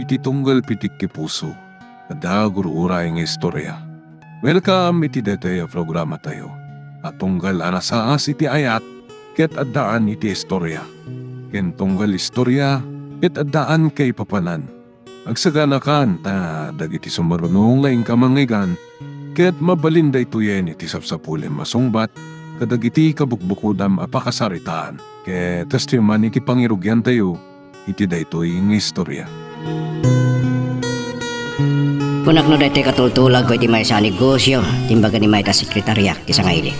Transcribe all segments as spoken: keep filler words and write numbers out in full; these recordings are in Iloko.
Ti tunggal pitik ti puso, adda gur-uray nga istorya. Welcome iti daytoy a programatayo a tunggal a nasaas iti ayat ket addaan iti istorya, ken tunggal istorya ket addaan kaipapanan. Agsaganakan ta dagiti sumaruno nga inka mangngeggan ket mabalin daytoyen iti sapsapulem a sungbat kadagiti kabukbukodam a pakasaritaan. Ket kastoy man iti pangirugiantayo iti daytoy nga istorya. Kunak no daytoy katultulagko iti maysa a negosio, ti imbaga ni mayta sekretariak ti sangaili.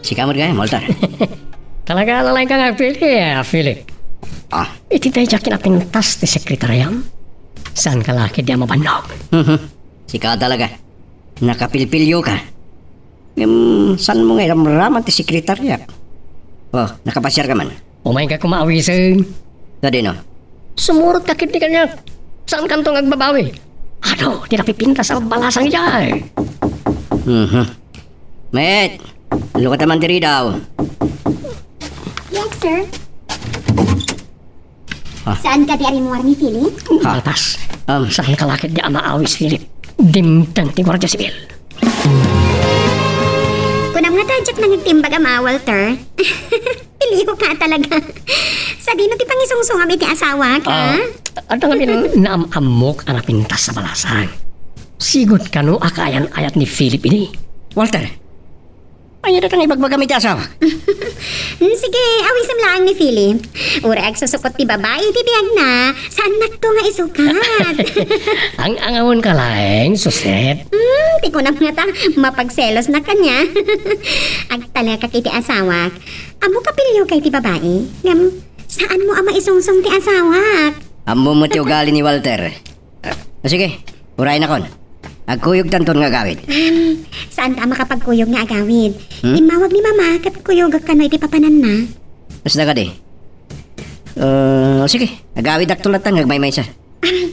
Sika met gayam, Walter. Talaga, laeng ka nga agpili, ah, Philip. Ah. Iti dayta kinapintas ti sekretariam, saanka la ketdi a mabannog. Mhm. Sika talaga. Nakapilpilioka. Ngem, saanmo nga iramraman ti sekretariak? Oh, nakapasiarka man? Umayka koma awisen. Sadino? Sumurotka ketdi kaniak. Saankanto nga agbabawi? Adu ti napipintas a balasang idiay. Mhm. Met, lukata man diri daw. Yes, sir. Ah. Saan ka di a rimmuar ni Philip? Ah. Alpas. Um. Saanka la ketdi a maawis, Philip? Dimteng ti Guardia Civil. Kunam nga ta diak nangigtimbag a ma, Walter. Pilio ka talaga. Sadino ti pangisungsungam iti asawak, ha? Ah, adda ngamin naam-ammok a napintas a balasang. Sigud kano a kaayan-ayat ni Philip idi. Walter, ania dayta nga ibagbagam iti asawak? Mm, sige, awisem laeng ni Philip. Uray agsusupot ti babai iti biagna, saannakto nga isukat. Ang-angawenka laeng, Suset. Hmm, ti kunam nga ta, mapagselosnak kaniak. Agtalekak iti asawak. Ammok a pilioka iti babai, ngem saanmo a maisungsong ti asawak. Ammom met ti ugali ni Walter. Ah, sige, urayennakon. Agkuyogtanton nga agawid. Um, saanka a makapagkuyog nga agawid. Hmm? Immawag ni Mama ket kuyogak kano iti papananna. Kasla kadi? Ah, sige, agawidakto latta nga agmaymaysa. Um,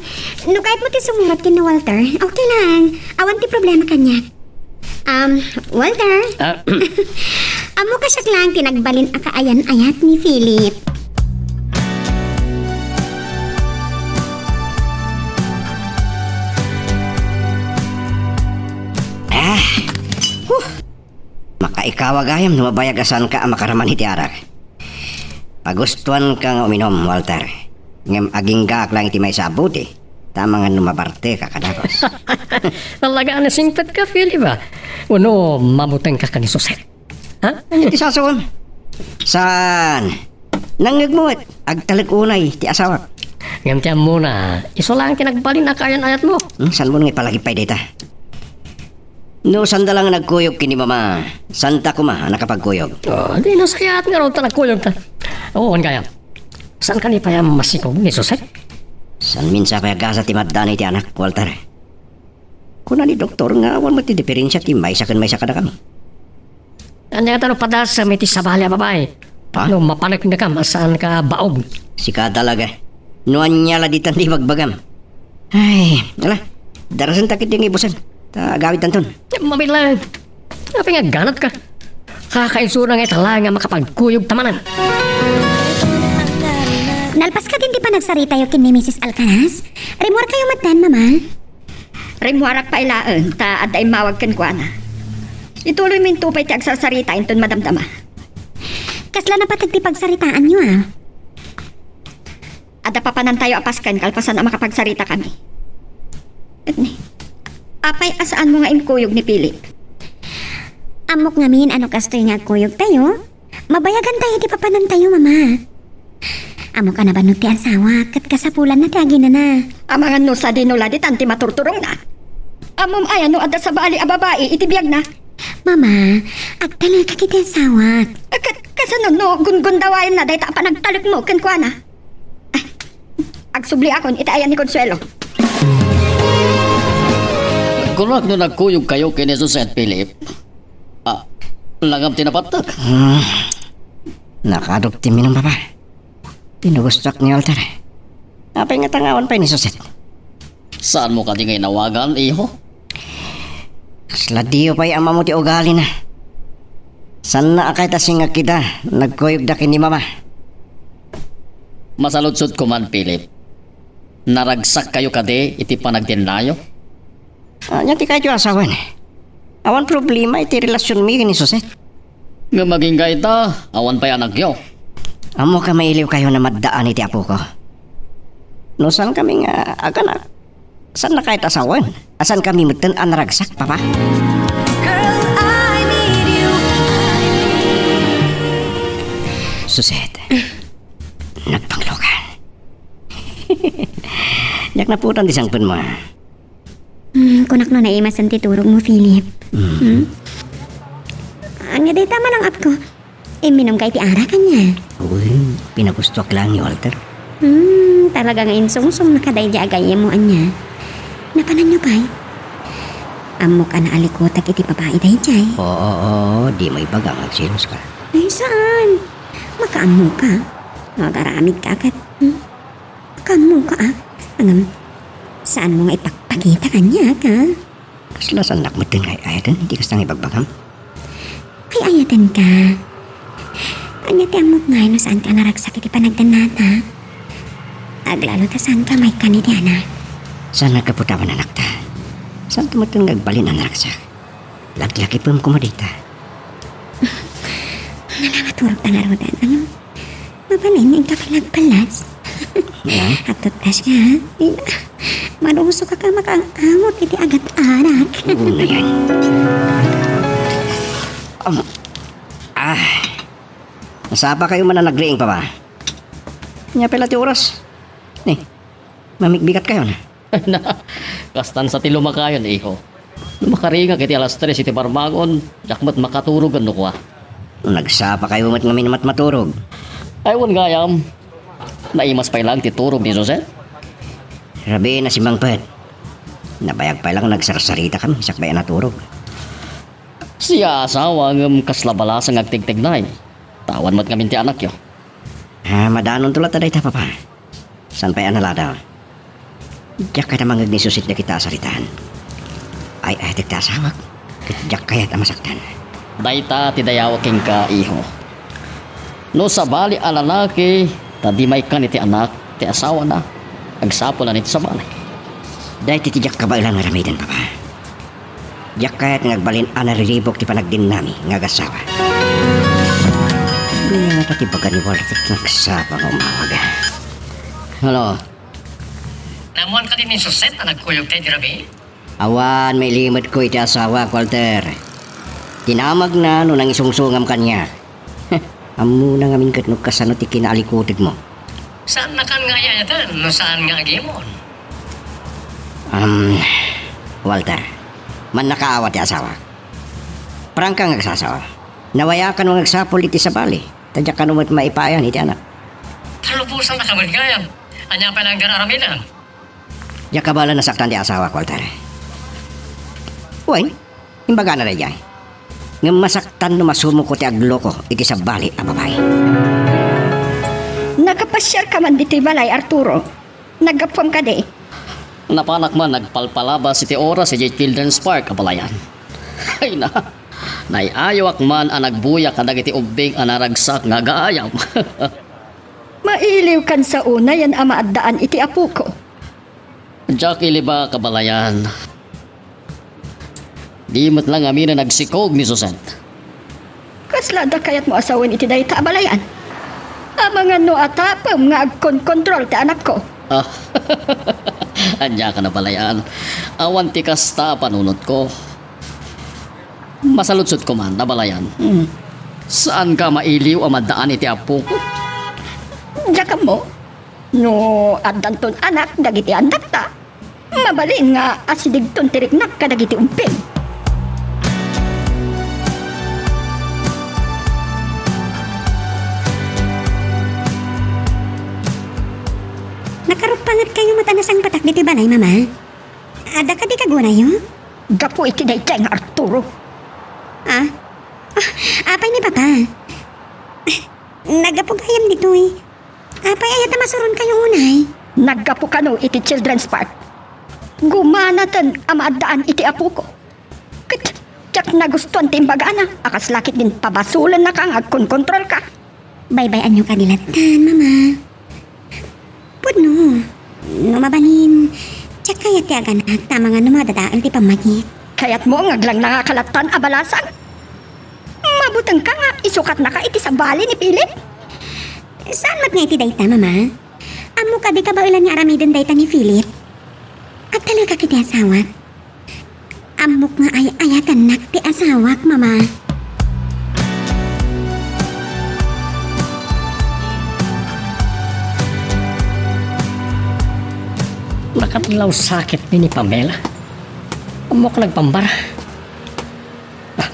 no kayatmo ti sumurot ken ni Walter, okay lang. Awan ti problema kaniak. Um, Walter? Ah. Ammoka siak laeng ti nagbalin a kaayan-ayat ni Philip. Ah. Huh. Makaikawa gayam no mabayag a saanka a makaraman iti arak. Pagustuanka nga uminom, Walter. Ngem aginggaak laeng iti maysa a bote, ta amangan no mabarteka kadakos. Talaga a nasingpetka, Philip, a. Wenno, mabutengka ken ni Suset. Ha? Iti sasawam. Saan? Nangngegmo met, agtalek unay ti asawak. Ngem ti ammona, isu laeng ti nagbalin a kaayan-ayatmo. Hmm, saanmo nga ipalagip pay dayta? No, sanda laeng nagkuyog ken ni Mama, saanta koma a nakapagkuyog. Oh, di nasayaat ngarud ta nagkuyogta. Oo, wen gayam. Saanka ni pay a masikog ni Suset? Saanmin sa pay a gasa ti maddanan iti anak, Walter? Kuna ni doktor nga awan met ti diferensia ti maysa ken maysa kadakami. Ania ngata no padasem iti sabali a babai? Ha? No mapaneknekam a saanka baog. Sika talaga. No ania la ditan ti ibagbagam. Ay, ala, darasenta ketdi nga ibusen. Ta agawidtanton. Mabilang. Apay nga agganatka? Kakaisuna nga ita laeng a makapagkuyogta manen. Nalpas kadin ti panagsaritayo ken ni Misis Alcaraz? Rimmuarkayo metten, Mama? Rimmuarak pay laeng ta adda immawag kenkuana. Ituloymo into pay ti agsarsarita inton madamdama. Kasla napateg ti pagsaritaanyo, a? Adda papanantayo a pasken kalpasan a makapagsaritakami. Ket ni, apay a saanmo nga inkuyog ni Philip? Ammok ngamin a no kastoy nga agkuyogtayo, mabayagantayo ti papanantayo, Mama. Ammok a nabannog ti asawak, ket kasapulanna ti aginana. Amangan no sadino la ditan ti maturturongna. Ammom aya no adda sabali a babai iti biagna? Mama, agtalekak iti asawak. Ket kasano no gungundawayanna dayta a panagtalekmo kenkuana? Ay, agsubliakon iti ayan ni Consuelo. Kunak no nagkuyogkayo ken ni Suset, Philip. Ah, langam ti napateg. Hmm. Nakaduk ti minum, Papa. Pinugustuak ni Walter. Apay ngata nga awan pay ni Suset? Saanmo kadi nga inawagan, iho? Kasla diyo pay ammamo ti ugalina. Saanna a kayat a singak ida, nagkuyogda ken ni Mama. Masaludsodko man, Philip. Naragsakkayo kadi iti panagdennayo? Ania ti kayatyo a sawen? Awan problema iti relasionmi ken ni Suzette. Ngem agingga ita, awan pay anakyo. Ammok a mailiwkayon a maddaan iti apoko. No saankami nga aganak, saanna kayat a sawen a saankami metten a naragsak, Papa? Girl, I need you. Suzette, nagpanglokan. Diak naputan ti sangpenmo. Hmm, kunak no naimasen ti turogmo, Philip. Hmm. Hmm? Ania dayta, manang-apko? Imminumka iti arak, ania? Uy, pinagustoak laeng ni Walter. Hmm, talaga nga insungsongna kadaydi a gayyemmo, ania? Napananyo pay? Ammok a naalikotek iti babai daydiay. Oo, oo, dimo ibaga nga agseloska. Ay, saan? Makaammoka. Agaramidka ket, hmm? Makaammoka, a? Ngem, saanmo nga ipakpakita kaniak, a? Kasla saannak metten nga ay-ayaten iti kasta nga ibagbagam? Ay-ayatenka. Ania ti ammok ngay no saanka a naragsak iti panagdennata? Aglalo ta saanka maikkan iti anak. Saan nga gapu ta awan anakta? Saanto metten nga agbalin a naragsak? Laglagipem koma dayta. Nalawa turog ta ngaruden. Ano? Mabalin, inka pay nagpalas. Ano? Agtutbrush ka, ha? Ay, manuso ka ka makaangamot iti agat-anak. Oo, ngayon. Um, ah, nasapa kayo man a nagriing, Papa? Ania pay la ti oras? Ni, mamigbigat kayo na. Na, kastan sa ti lumakayon, iho. No makaringak iti alas tres iti barbangon, diak met makaturogen no kua. Nagsapa kayo met ngamin a matmaturog. Ay, wen gayam. Naimas pay laeng ti turog ni Jose. Rabii na simmangpet. Nabayag pay laeng nagsarsarita kami, sakbay a naturog. Siya asawa ngem kasla balasang agtigtignay. Tawan met ngamin ti anakyo. Ah, madanonto latta dayta, Papa. Saan pay a naladaw? Diak kayat a mangngeg ni Susit dagita a saritaan. Ay-ayatek ti asawak, ket diak kayat a masaktan. Dayta ti dayawak kenka, iho. No sabali a lalaki, ta di maikkan iti anak ti asawana, agsapul a iti sabali. Dayta ti diak kabaelan nga aramiden, Papa. Diak kayat nga agbalin a nariribuk ti panagdennami nga agassawa. Ania ngata ti baga ni Walter ket nagsapa nga umawag? Hello? Naammoan kadi ni Suset a nagkuyog ta idi rabii? Awan mailimed ko iti asawak, Walter. Dinamagna no nangisungsongam kaniak. Ammona ngamin ket no kasano ti kinaalikutegmo. Saannakan nga ay-ayaten no saan nga agimon? Um, Walter, mannakaawa ti asawak. Prangka nga agsasao. Nawayakan nga agsapul iti sabali, ta diak kano met maipayan iti anak. Talubosannaka met gayam. Ania pay la nga aramiden? Diak kabaelan a saktan ti asawak, Walter. Wen, imbagana daydiay. Ngem masaktan no masumoko ti agloko iti sabali a babai. Nakapasiarka man ditoy balay, Arturo. Naggapuam kadi? Napanak man nagpalpalabas iti oras idiay Children's Park, abalayan. Ay na, naay-ayawak man a nagbuya kadagiti ubbing a naragsak nga agaayam. Mailiwkan sa unayen a maaddaan iti apoko. Diak iliba, kabalayan. Di met la ngamin a nagsikog ni Suset. Kasla adda kayatmo a sawen iti dayta, abalayan? Amangan no atapem nga agkonkontrol ti anakko. Ah, ania ka, abalayan? Awan ti kasta a panunotko. Masaludsodko man, abalayan. Hmm. Saanka mailiw a maddaan iti apoko? Diak ammo. No addanton anak dagiti annakta, mabalin nga asidegton ti riknak kadagiti ubbing. Nakaruppangetkayo met a nasangpetak ditoy balay, Mama? Adda kadi kagunayo? Gapu iti daydiay nga Arturo. Ah? Ah, apay ni Papa? Naggapu gayam ditoy. Apay aya ta masuronkayo unay? Naggapu kano iti Children's Park. Gumanaten a maaddaan iti apoko. Ket diak nagustuan ti imbagana a kasla ket din pabasolennaka nga agkonkontrolka. Baybay-anyo kadi lattan, Mama. Pudno. No ti aganak, ta amangan no madadael ti pammagik. Kayatmo nga aglanglangaka latta a balasang? Mabutengka nga isukatnaka iti sabali ni Philip? Saan met nga iti dayta, Mama? Ammok a dika baelan nga aramiden dayta ni Philip. Agtalekak iti asawak. Ammok nga ay-ayatennak ti asawak, Mama. Nakatlaw sakit ni, ni Pamela. Ammok nagpambara. Ah,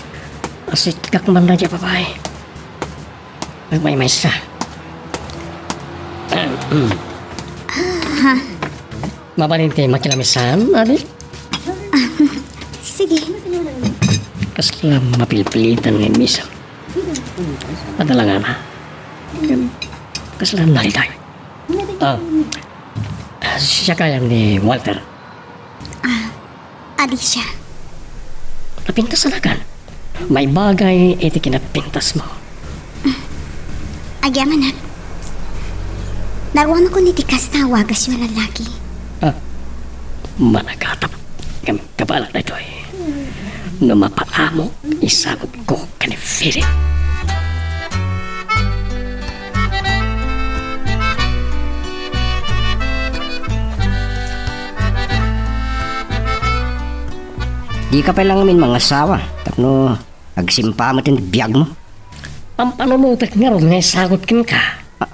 asikgak man na di babae. Agmaymaysa. Mabalin ti makilamisan, adi? Sige. Kasla mapilpilitan nga misa. Padalangana. Kasla naliday. Ah, siya kayam ni Walter. Ah, Alicia. Napintas a lagan. Maibagay iti kinapintasmo. Agyamanak. Naruanakon iti kasta a wagasyo a lalaki. Ah, managatap. Ngem kabalak daytoy. No mapaamok, isagutko ken ni Philip. Dika pay la ngamin mangasawa tapno agsimpa met ti biagmo. Pampanunotek ngarud nga isagut kenka. Ah,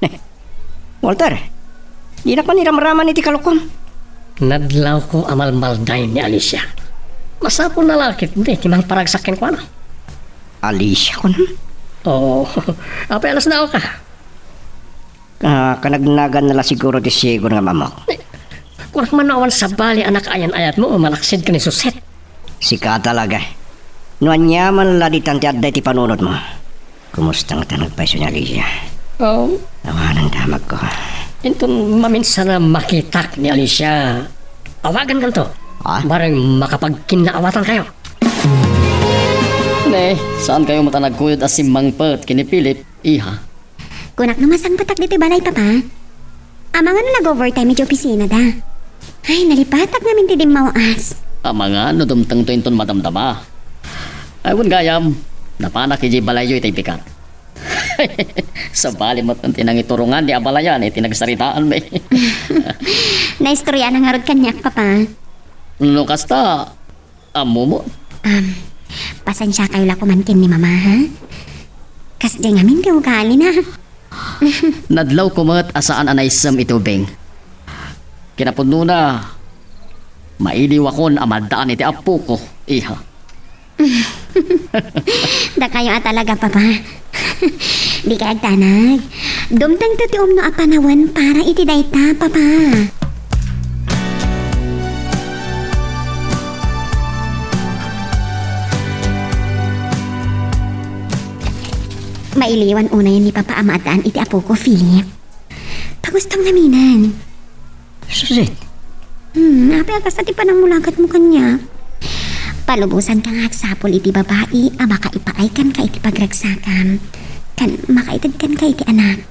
ne, Walter, dinak man iramraman iti kalokom. Nadlawko a malmalday ni Alicia. Masapulna la ketdi ti mangparagsak kenkuana. Alicia, kunam? Oo. Apay alas na ka? Ah, kanagnagan na la siguro ti sigon nga mamok. Eh, kunak man no awan sabali a nakaayan-ayatmo o malaksid ken ni Suset. Sika talaga. No ania man la ditan ti adda iti panunotmo. Kumusta ngata nagpayso ni Alicia? Oh. Awanan damagko. Inton maminsan a makitak ni Alicia, awagan kanto. Ah? Bareng makapagkinnaawatan kayo. Ne, saan kayo mata nagkuyod a simmangpet ken ni Philip, iha? Kunak no masangpetak ditoy balay, Papa. Amangan no nag-overtime iti opisina da. Ay, nalipatak ngamin ti dimmawas. Amangan no dumtengto inton madamdama. Ay, wen gayam, napanak idiay balayyo itay bigat. Sabali met ti nangiturongan ni abalayan iti nagsaritaanmi. Naistorya na ngarud kaniak, Papa. No kasta, Ammomo? Am, pasensiakayo la koman ken ni Mama, ha? Kasdiay ngamin ti ugalina. Nadlawko met a saan a naisem iti ubing. Kinapudnona, mailiwakon a maddaan iti appoko, iha. Dakayo a talaga, Papa. Dikay agdanag. Dumtengto ti umno a panawen para iti dayta, Papa. Mailiwan unayen ni Papa a maaddaan iti apoko, Philip. Pagustom ngaminen. Suzette. Hmm, apay a kasta ti panangmulagatmo kaniak? Palubosanka nga agsapul iti babai a makaipaay kenka iti pagraksakan, ken makaited kenka iti anak.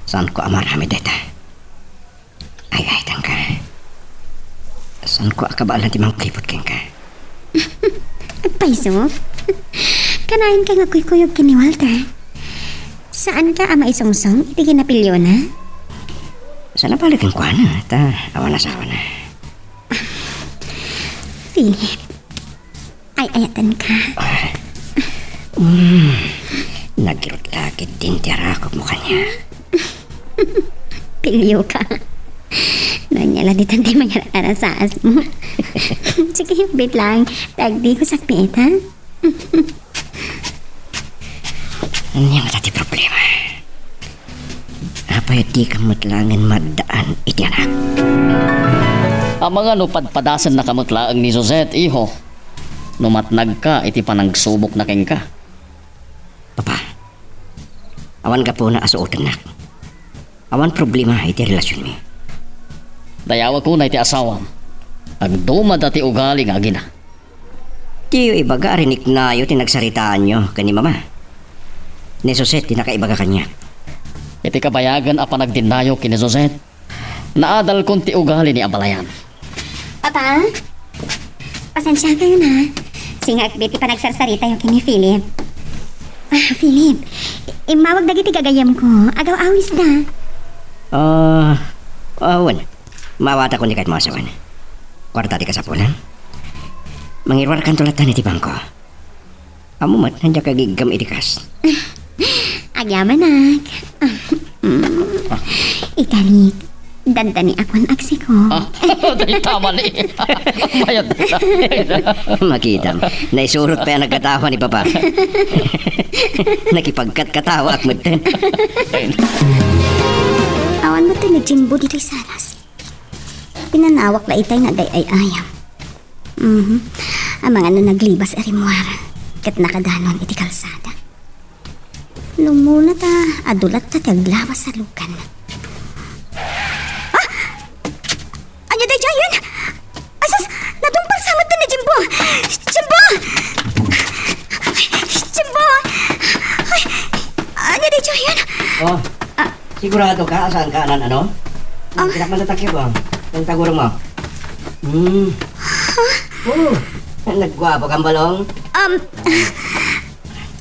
Saanko a maaramid dayta. Ay-ayatenka. Saanko a kabaelan ti mangkuripot kenka. Agpayso? Kanayon ka nga kuykuyog ken ni Walter? Saanka a maisungsong iti kinapiliona? Saan a bale kenkuana, ta awan asawana. Philip, ay-ayatenka. Mm, nagirut la ketdin ti arakopmo kaniak. Pilioka. No ania la ditan ti mayar-arasaasmo. Sige, wait lang. Tagdiko sakpiit, ha? Ania ngata ti problema? Apay a dika met laengen maaddaan iti anak? Amangan no padpadasennaka met laeng ni Suzette, iho, no matnagka iti panagsubokna kenka. Papa, awan gapuna a suotennak. Awan problema iti relasionmi. Dayawek unay ti asawam. Agdumada ti ugali nga agina. Diyo ibaga a riniknayo ti nagsaritaanyo ken ni Mama. Ni Suzette ti nakaibaga kaniak. Iti kabayagan a panagdinnayo ken ni Suzette, naadalkon ti ugali ni abalayan. Ah? Pasensiakayon, ha. Singakbit ti panagsarsaritayo ken ni Philip. Ah, Philip, i-, immawag dagiti gagayyemko. Agaw-awisda. Ah, ah, wen. Maawatakon ti kayatmo a sawen. Kuarta ti kasapulan. Mangiruarkanto latta iti bangko. Ammo met, diak agiggam iti kas. Agyamanak. Ikari, dandani a kuan agsiko. Ah, dayta man, eh. Mayat. Makitam, naisurot pay a nagkatawa ni Papa. Nakipagkatkatawaak metten. Awan metten ni Jimbo ditoy salas. Pinanawak la itay nga agay-ay-ayam. Mhm. Amangan no naglibas a rimmuar, ket nakadanon iti kalsada. No umuna ta, adu latta ti aglawas a lugan. Ah! Ania daydiayen? Asus, nadungpal sa met ni Jimbo! Jimbo! Jimbo! Ay, ania daydiayen? Oh. Ah. Sigurado ka a saan ka anan-ano? Ah. Pinakmatatakyo ko. Ang taguro mo. Hmm. Oh, nagguapo kang balong. Um,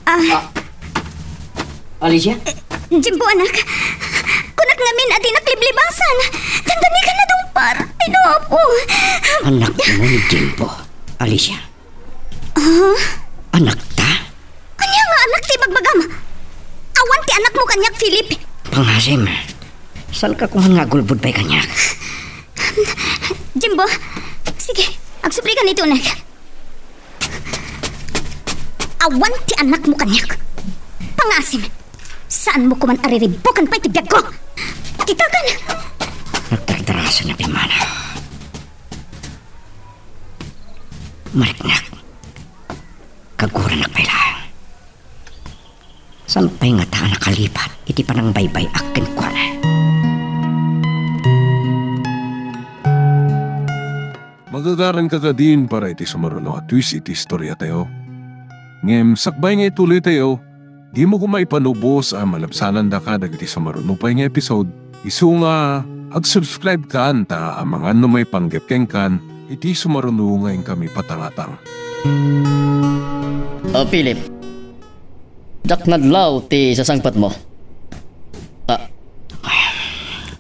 ah. Ah. Alicia? Eh, Jimbo, anak. Kunak ngamin a dinak liblibasan. Dandani ka nadungpar. Ay, no, apo. Anak mo ni Jimbo, Alicia. Ah? Anakta? Ania nga anak ti ibagbagam? Awan ti anakmo kaniak, Philip. Pangasim. Saanka koma nga agulbod pay kaniak? Jimbo, sige, agsupli ka ni Tunek. Awan ti anakmo kaniak. Pangasim. Saanmo koman a riribukan pay ti biagko. Ditakan! Nagdardarasan a pimmanaw. Mariknak. Kaguranak pay laeng. Saan pay ngata a nakalipat iti panangbaybay-ak kenkuana? Magagaranka kadin para iti sumaruno a twist iti istoriatayo. Ngem sakbay nga ituloytayo, dimo koma ipanubos a malabsanandaka dagiti sumaruno pay nga episode. Isu nga, ag-subscribe kan ta amangan no maipanggep kenkan iti sumaruno nga inkami patangatang. Ah, Philip, diak nadlaw ti sasangpetmo. Ah,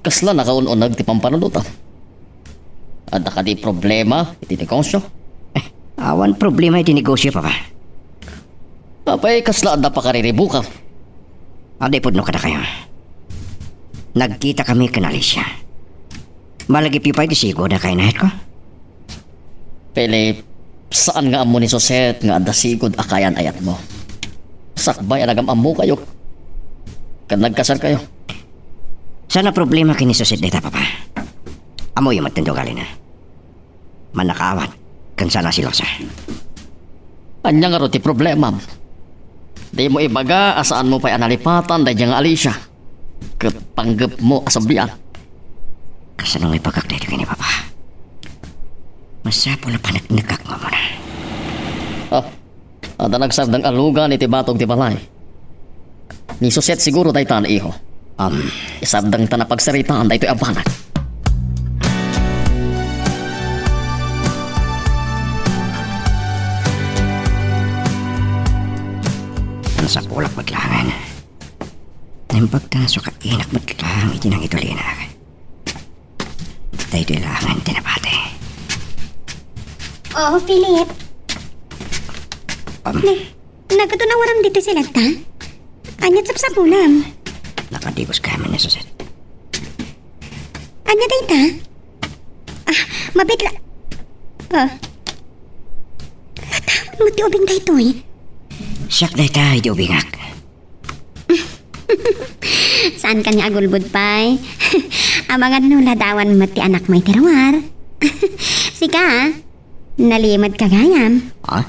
kasla nakaun-uneg ti pampanunotam? Adda kadi problema iti negosio? Eh, awan problema iti negosio, Papa. Apay kasla adda pakariribukam? Adda ipudno kadakayo. Nagkitakami ken Alicia. Malagipyo pay ti sigud a kainayatko. Philip, saan nga ammo ni Suset nga adda sigud a kayan-ayatmo. Sakbay a nagam-ammokayo ken nagkasarkayo. Saan a problema ken ni Suset dayta, Papa? Ammoyo met ti ugalina. Mannakaawat ken saan a selosa. Ania ngarud ti problemam? Dimo ibaga a saanmo pay a nalipatan daydiay nga Alicia ket panggepmo a sublian. Kasano nga ibagak daytoy ken ni Papa? Masapul a paneknekak nga umuna. Ah, adda nagsardeng a lugan iti batog ti balay. Ni Suset siguro dayta, iho. Am. Isardengta a pagsaritaan daytoy a banag. Masapulak met laengen. Naimbag ta isu ket inak met laeng iti nangitulinak. Daytoy laengen ti nabati. Oo, Philip. Am. Ne, nagkatunawaram ditoy silatta? Ania ti sapsaponam? Nakadigos kami ni Suset. Ania dayta? Ah, mabitla. Ah. Latawen mo ti ubing daytoy. Siak dayta iti ubingak. Saan kaniak agulbod pay? Amangan no ladawan met ti anakmo iti ruar. Sika, nalimed ka gayam. Ha?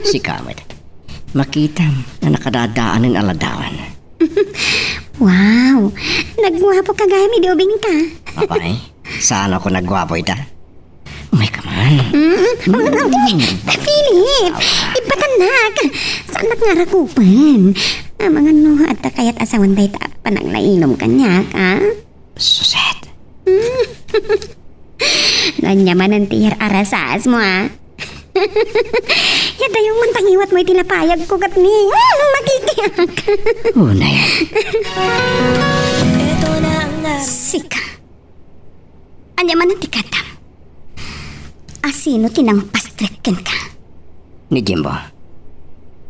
Sika met. Makitam a nakadadaanen a ladawan. Wow! Nagguapo ka gayam idi ubingka. Apay, saan ako nagguapo ita? Umay ka man. Mm, mm, mm. Philip, ibatannak. Saannak nga arakupen. Amangan no, adda kayat a sawen dayta a pananglailom kaniak, a? Suset. Mm. Ania manen ti iyar-arasaasmo, a? Yadayong man ta ngiwatmo iti lapayagko ket ni, ah, makikiak. Unay. Sika. Ania manen ti kaddam? Asino ti nangpastrek kenka? Ni Jimbo.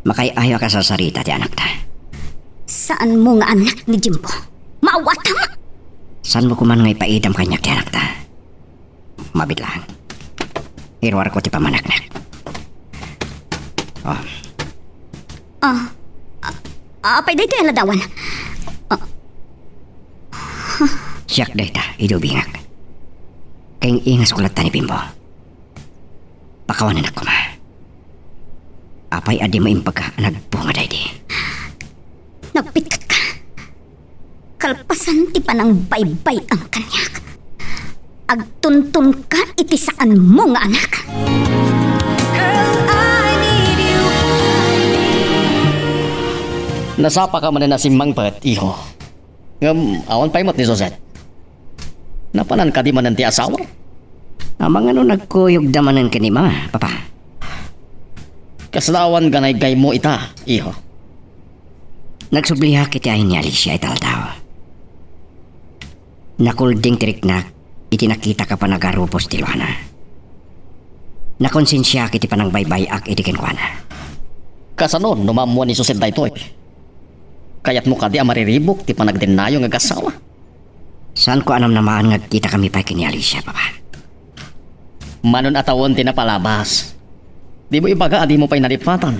Makaay-ayo a kasarsarita ti anakta. Saanmo nga anak ni Jimbo? Maawatam! Saanmo koman nga ipaidam kaniak ti anakta? Mabiit laeng. Iruarko ti pammaneknek. Oh. Ah, ah, apay daytoy a ladawan? Ah. Siak dayta, idi ubingak. Kaing-ingasko latta ni Bimbo. Pakawanenak koma. Apay a dimo imbaga a nagbunga daydi? Nagpitkat ka. Kalpasan ti panangbaybay-am kaniak, agtunton ka iti saanmo nga anak. Girl, I need you. Nasapa ka manen a simmangpet, iho. Ngem awan pay met ni Suzette. Napanan kadi manen ti asawa? Amangan no nagkuyogda manen ken ni Mama, Papa. Kasla awan ganaygaymo ita, iho. Nagsubliak iti ayan ni Alicia ita aldaw. Nakulding ti riknak iti nakitaka panagarupos ti luana. Nakonsensiak iti panangbaybay-ak idi kenkuana. Kasano no maammuan ni Suzette daytoy? Kayatmo kadi a mariribuk ti panagdennayo nga agassawa? Saanko a namnamaan nga agkitakami pay ken ni Alicia, Papa. Manon a tawen ti napalabas. Dimo ibaga a dimo pay nalipatan.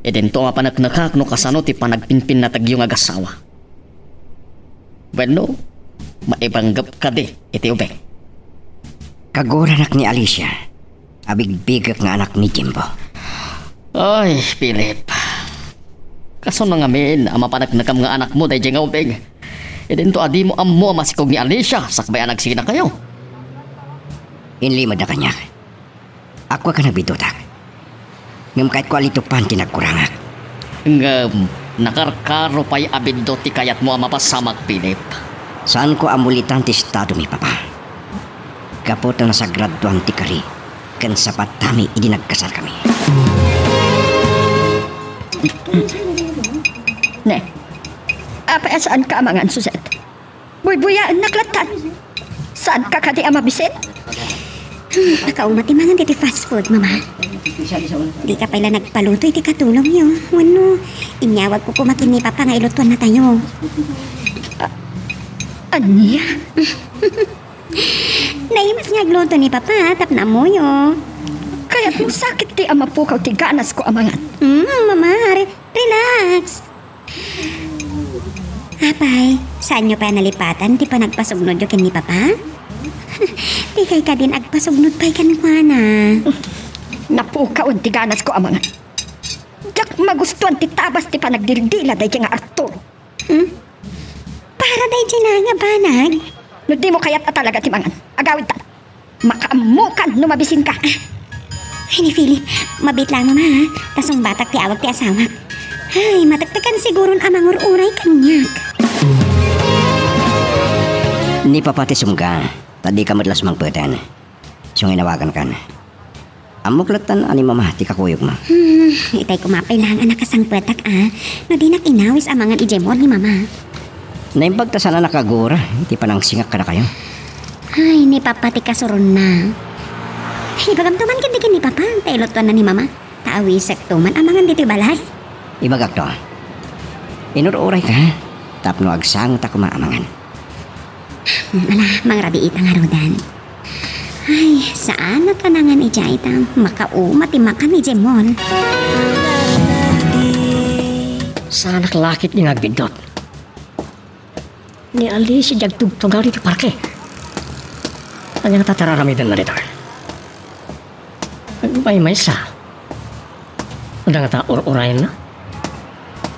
Idinto a mapaneknekak no kasano ti panagpinpinnategyo nga agassawa. Wenno, maibanggep kadi iti ubing? Kaguranak ni Alicia a bigbigek nga anak ni Jimbo. Ay, Philip. Kasano ngamin a mapaneknekam nga anakmo daydiay nga ubing? Idinto a dimo ammo a masikog ni Alicia sakbay a nagsinakayo. Inlimedna kaniak. Apay a nagbiddutak? Ngem kayatko a litopan ti nagkurangak. Ngem, nakarkaro pay a biddut ti kayatmo a mapasamak, Philip. Saanko a mulitan ti estadomi, Papa. Gapu ta nasagradoan ti kari ken sapatami idi nagkasarkami. Ne, apay a saanka a mangan, Suzette? Buybuyaennak lattan. Saanka kadi a mabisin? Hmm, pakauma ti mangan diti fast food, Mama. Dika pay la nagpaluto iti katulongyo. Wenno, inyawagko koma ken ni Papa nga ilutuannatayo. A-, ania? Naimas nga agluto ni Papa tapno ammoyo. Kayatmo sakit ti a mapukaw ti ganasko a mangan. Hmm, Mama, re-, relax. Apay, saanyo pay a nalipatan ti panagpasugnodyo ken ni Papa? Dikay kadin agpasugnod pay kenkuana. Napukawen ti ganasko a mangan. Diak magustuan ti tabas ti panagdildila daydiay nga Arturo. Hmm? Para daydiay nga banag? No dimo kayat a talaga ti mangan, agawidta. Makaammokan no mabisinka. Ay, ni Philip, mabiit lang, Mama, ha? Ta sungbatak ti awag ti asawak. Ay, matektekan siguron a mangur-uray kaniak. Ni Papa ti sumga, ta dika met la sumangpeten. Isu nga inawagankan. Ammok lattan a ni Mama ti kakuyogmo. Hmm, itay koma pay laeng a nakasangpetak, a. No dinak inawis a mangan idiay mall ni Mama. Naimbag ta saan a nakagura iti panangsingak kadakayo. Ay, ni Papa ti kasuronna. Ay, ibagamto man ketdi ken ni Papa, ta ilutuanna ni Mama. Ta awisekto man a mangan ditoy balay. Ibagakto. Inur-urayka tapno agsangota koma a mangan. Hmm, ala, mangrabiita ngaruden. Ay, saanak a nangan idiay ta makauma ti makan idiay mall. Saanak la ketdi nga agbiddut. Ni Alicia diay agtugtugaw ditoy parke. Ania ngata ti ar-aramidenna ditoy? Agmaymaysa. Adda ngata ur-urayenna?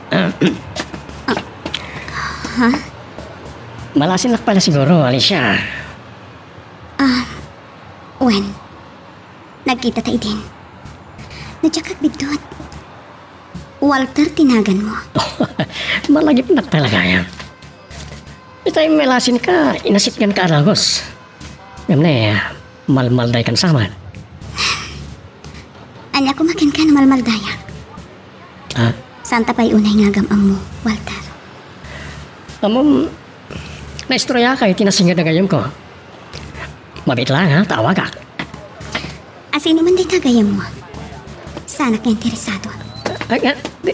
Ah, ha? Malasinnak pay la siguro, Alicia. Ah, wen. Nagkitata idin. No diak agbiddut. Walter ti naganmo. Malagipnak pay la gayam. Itay malasinka, inasitganka a dagus. Ngem ne, Malmaldaykan sa man. Ania koma kenka no malmaldayak? Ah? Saanta pay unay nga agam-ammo, Walter? Ammom, naistoriaka iti nasinged a gayyemko. Mabiit laeng, ha, ta awagak. A sino man dayta gayyemmo? Saanak nga interesado. Ay, ah, di,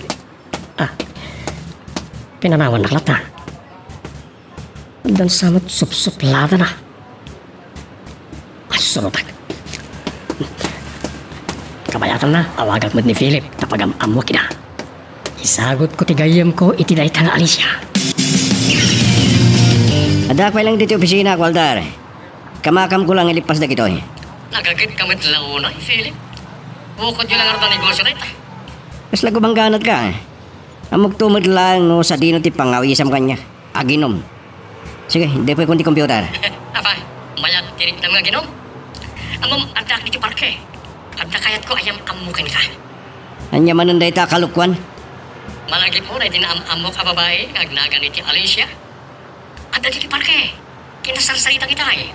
ah, pinanawannak latta. Addan sa met supsuplatana. Asurotak. Kabayatanna, awagak met ni Philip, ta pagam-ammoak ida. Isagutko ti gayyemko iti dayta nga Alicia. Addaak pay laeng ditoy opisina, Walter. Kamakamko laeng ilipas dagitoy. Nagagetka met la unay, Philip. Bukodyo laeng ngarud a negosio dayta. Kasla gubangganatka. Ammokto met laeng no sadino ti pangawisam kaniak. Aginom. Sige, daytoy pay ti computer. Apa, mayat ti riknam nga aginom? Ammom, addaak ditoy parke. Adda kayatko a yam-ammo kenka. Ania manen dayta a kalokuan? Malagipmo daydi naam-ammok a babai nga agnagan iti Alicia? Adda ditoy parke. Kinasarsaritang itay.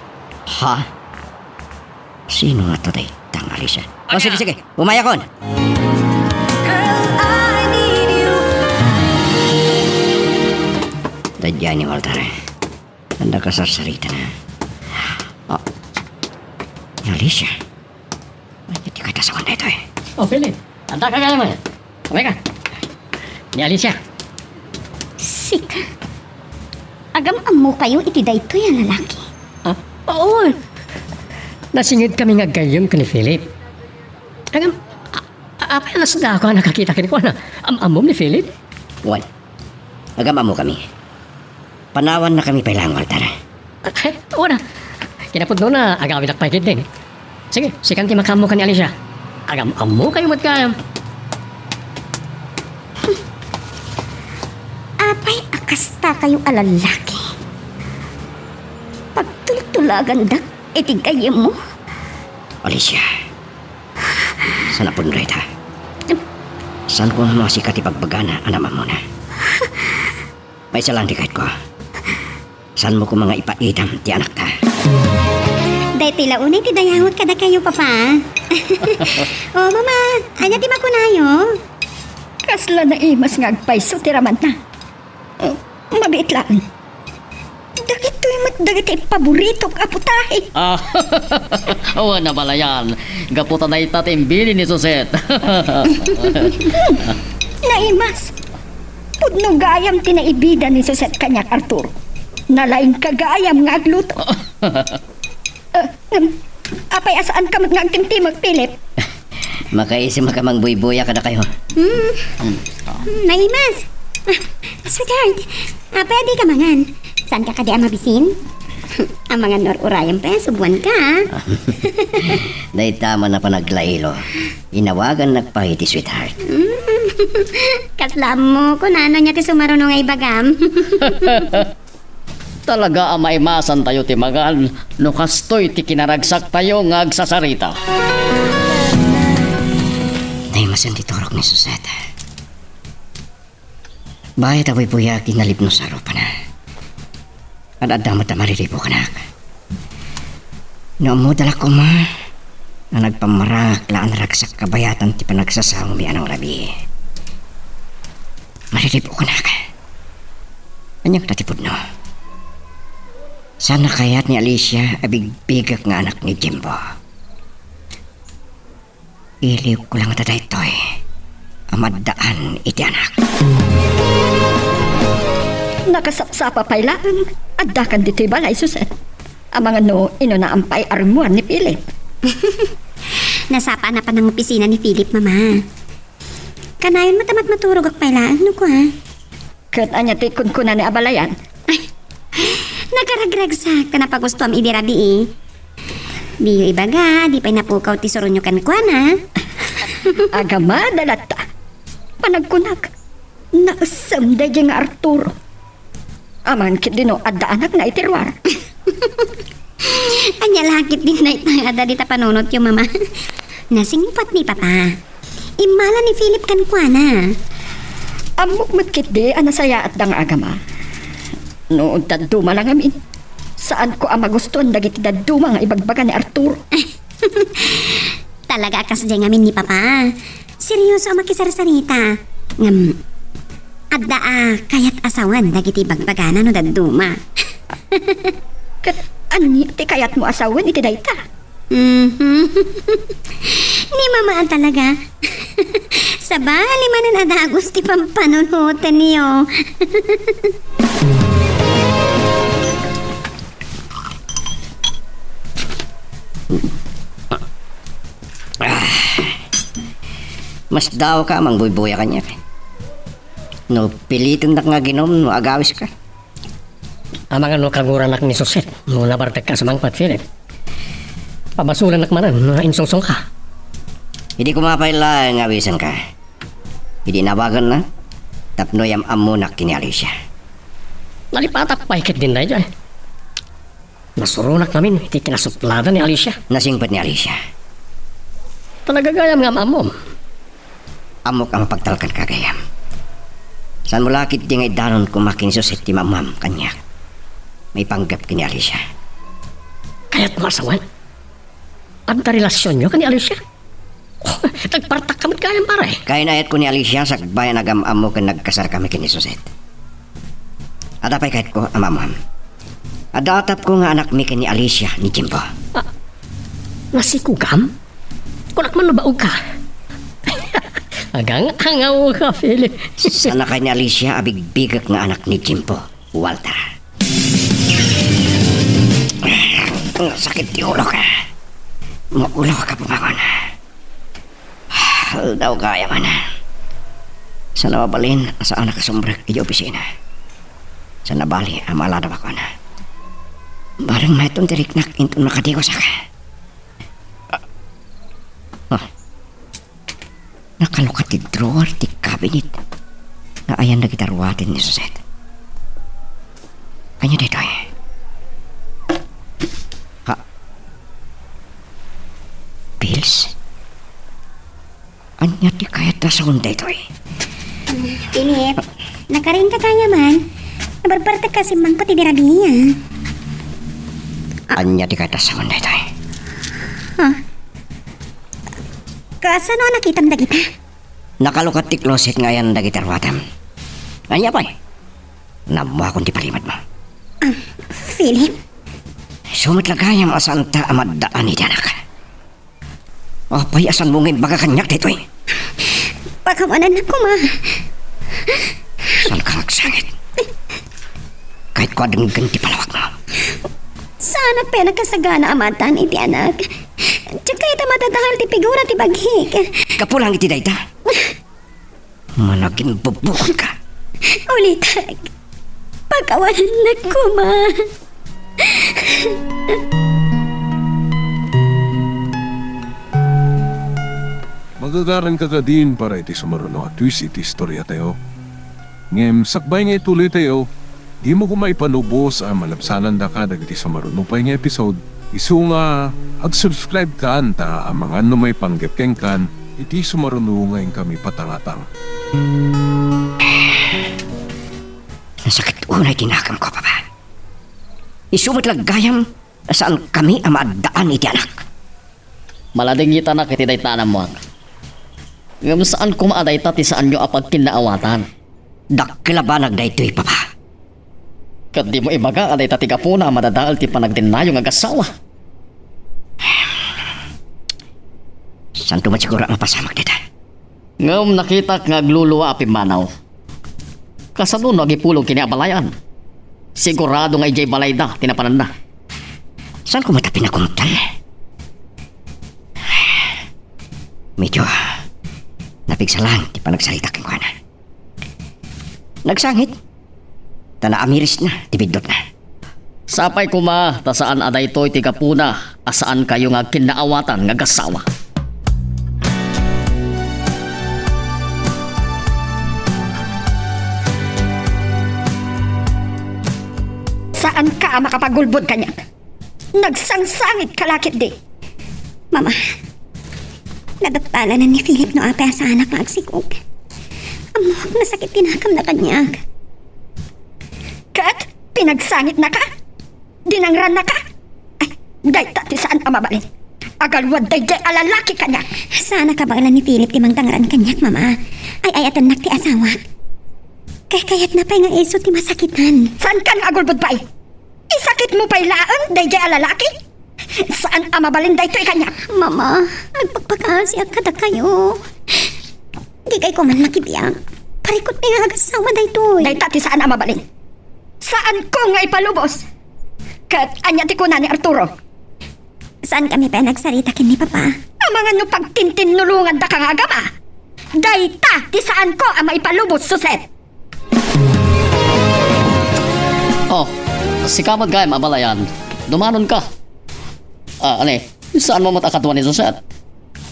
Ha? Sino nga to dayta nga Alicia? O, sige, sige. Umayakon. Girl, I need you. Daydiay ni Walter. Adda kasarsaritana. Ah. Ni Alicia. Ania ti katasawan daytoy? O, Philip. Addaka gayam. Umayka. Ni Alicia. Sika? Agam-ammokayo iti daytoy a lalaki? Ah, wen. Nasingedkami nga aggayyem ken ni Philip. Agam, a-, a-, apay a nasdako a nakakita kenkuana? Am-ammom ni Philip? Wen. Agam-ammokami. Panawannakami pay laeng, Walter. Ay, wen a. Kinapudnona, agawidak pay ketdin. Sige, sikan ti makaammo ken ni Alicia. Agam-ammokayo met gayam. Apay a kastakayo a lalaki? Pagtultulagandak iti gayyemmo? Alicia, saan a pudno dayta? Saanko nga no a sika ti bagbagana a naam-ammona. Maysa laeng ti kayatko. Saanmo koma nga ipaitam ti anakta. Daytoy la unay ti dayawek kadakayo, Papa. O, Mama, ania ti makunayo? Kasla naimas nga agpayso ti ramanna. O, mabiit laeng. Dagitoy met dagiti paboritok a putahe. Ah, awan a balayan. Gapu ta dayta ti imbilin ni Suset. Naimas. Pudno gayam ti naibida ni Suset kaniak, Arturo. Nalaingka gayam nga agluto. Ah, ngem, apay a saanka met nga agtimtimag, Philip? Makaisem a kamangbuybuya kadakayo. Hmm. Hmm. Naimas. Ah, sweetheart, apay a dika mangan? Saanka kadi a mabisin? Amangan no ur-urayem pay a subuanka, ah. Dayta man a panaglailo. Inawagannak pay iti sweetheart. Mm. Kasla ammo, kunano nia ti sumaruno nga ibagam? Talaga a maimasantayo ti mangan no kastoy ti kinaragsaktayo nga agsasarita. Naimasen ti turok ni Suset. Bayat a buybuyak, inalipnos a rupana. Ad-adda met a mariribukanak. No ammoda la koma a nagpammarangak la a naragsak kabayatan ti panagsasaomi a nangrabii. Mariribukanak. Ania ngata ti pudno? Saan a kayat ni Alicia a bigbigek nga anak ni Jimbo. Iliwko la ngata daytoy a maddaan iti anak. Nakasapsapa pay laeng, addakan ditoy balay, Suset. Amangan no inunaam pay a rimmuar ni Philip. Nasapa a napan nangopisina ni Philip, Mama. Kanayon met a matmaturogak pay laeng no kua. Ket ania ti kunkuna ni abalayan? Ay, nakaragragsak ta napagustoam idi rabii. Diyo ibaga, di pay napukaw ti surunyo kenkuana. Agamada latta. Panagkunak, naessem daydi nga Arturo. Amangan ketdi no adda anakna iti ruar. Ania la ketdi dayta nga adda dita panunotyo, Mama? Nasingpet ni Papa. Immala ni Philip kenkuana. Ammok met ketdi a nasayaatda nga agama. No dadduma la ngamin, Saanko a magustuan dagiti dadduma nga ibagbaga ni Arturo. Talaga a kasdiay ngamin ni Papa. Seryoso a makisarsarita. Ngem, adda a kayat a sawen dagiti ibagbagana no dadduma. Ket ania ti kayatmo a sawen iti dayta? Mhm. Ni Mama a talaga. Sabali manen a dagus ti pampanunotenyo. Masdaawka a mangbuybuya kaniak. No pilitennak nga aginom no agawiska. Amangan no kaguranak ni Suset no nabartekka a sumangpet, Philip. Pabasolanak manen no insulsongka. Idi koma pay laeng nga awisenka. Idi inawaganna, tapno iyam-ammonak ken ni Alicia. Nalipatak pay ketdin daytoy. Nasuronak ngamin iti kinasuplada ni Alicia. Nasingpet ni Alicia. Talaga gayam nga am-ammom. Ammok a mapagtalkanka gayam. Saanmo la ketdi nga iddanon koma ken ni Suset ti mamam kaniak. Maipanggep ken ni Alicia. Kayatmo a sawen? Adda relasionyo ken ni Alicia? Nagpartakka met gayam, pare. Kainayatko ni Alicia sakbay a nagam-ammo ken nagkasarkami ken ni Suset. Adda pay kayatko a maammoam. Adda atapko nga anakmi ken ni Alicia ni Jimbo. Ah, nasikogam? Kunak man no baogka. Agang-angawka, Philip. Saan a kay ni Alicia a bigbigek nga anak ni Jimbo, Walter. Sakit ti ulok. Mauloka, pumangon. Aldaw gayam. Saan a mabalin a saanak a sumrek iti opisina. Saan a bali a maaladawakon. Bareng mayton ti riknak inton makadigosak. Ah. Nakalukat ti drawer ti cabinet nga ayan dagiti ruaten ni Suset. Ania daytoy? Ha? Pills? Ania ti kayat a sawen daytoy? Philip, nakariingka gayam. Nabarbartek ka simmangko ti birabia. Ania ti kayat a sawen daytoy? Huh? Kasano a nakitam dagita? Nakalukat ti closet nga ayan dagiti ruatem. Ania pay? Naammoakon ti parimatmo. Ah, Philip? Isu met la gayam a saanta a maaddaan iti anak. Apay a saanmo nga imbaga kaniak daytoy? Pakawanannak koma. Saanka nga agsangit? Kayatko a denggen ti palawakmo. Saanak pay a nakasagana a maaddaan iti anak. Diak kayat a madadael ti figura ti bagik. Gapu laeng iti dayta. Managinbubukotka. Ulitek, pakawanennak koma. Magagaranka kadin para iti sumaruno a twist iti istoriatayo. Ngem sakbay nga ituloytayo, dimo koma ipanubos a malabsanandaka dagiti sumaruno pay nga episode, isu nga ag-subscribe kan ta amangan no maipanggep kenkan iti sumaruno nga inkami patangatang. Nasakit unay ti nakemko, Papa. Isu met la gayam a saankami a maaddaan iti anak. Maladingitanak iti dayta a naammoak. Ngem saan koma a dayta ti saanyo a pagkinnaawatan. Dakkel a banag daytoy, Papa. Ket dimo ibaga a dayta ti gapuna a madadael ti panagdennayo nga agassawa. Saanto met siguro a mapasamak dayta. Ngem nakitak nga aglulua a pimmanaw. Kasano no agipulong ken ni abalayan? Sigurado nga idiay balayda ti napananna. Saan ko met a pinaguntan? Medyo napigsa laeng ti panagsarita kenkuana. Nagsangit, ta naamirisna ti biddutna. Sapay koma ta saan a daytoy ti gapuna a saankayo nga agkinnaawatan nga agassawa. Saanka a makapagulbod kaniak. Nagsangsangitka la ketdi. Mama, nadapalanan ni Philip no apay a saanak nga agsikog. Ammok, nasakit ti nakamna kaniak. Ket pinagsangitnaka? Dinangrannaka? Ay, dayta ti saan a mabalin. Agalwad daydiay a lalaki kaniak. Saan a kabaelan ni Philip ti mangdangran kaniak, Mama. Ay-ayatennak ti asawak. Kayatna pay nga isu ti masakitan. Saanka nga agulbod pay? Isakitmo pay laeng daydiay a lalaki? Saan a mabalin daytoy kaniak. Mama, agpakpakaasiak kadakayo. Dikay koma makibiag. Parikutmi nga agassawa daytoy. Dayta ti saan a mabalin. Saanko nga ipalubos. Ket ania ti kuna ni Arturo? Saankami pay a nagsarita ken ni Papa. Amangan no pagtintinnulongandaka nga agama. Dayta ti saanko a maipalubos, Suset. Oh, sika met gayam, abalayan. Dumanonka. Ah, ani, saanmo met a kadua ni Suset?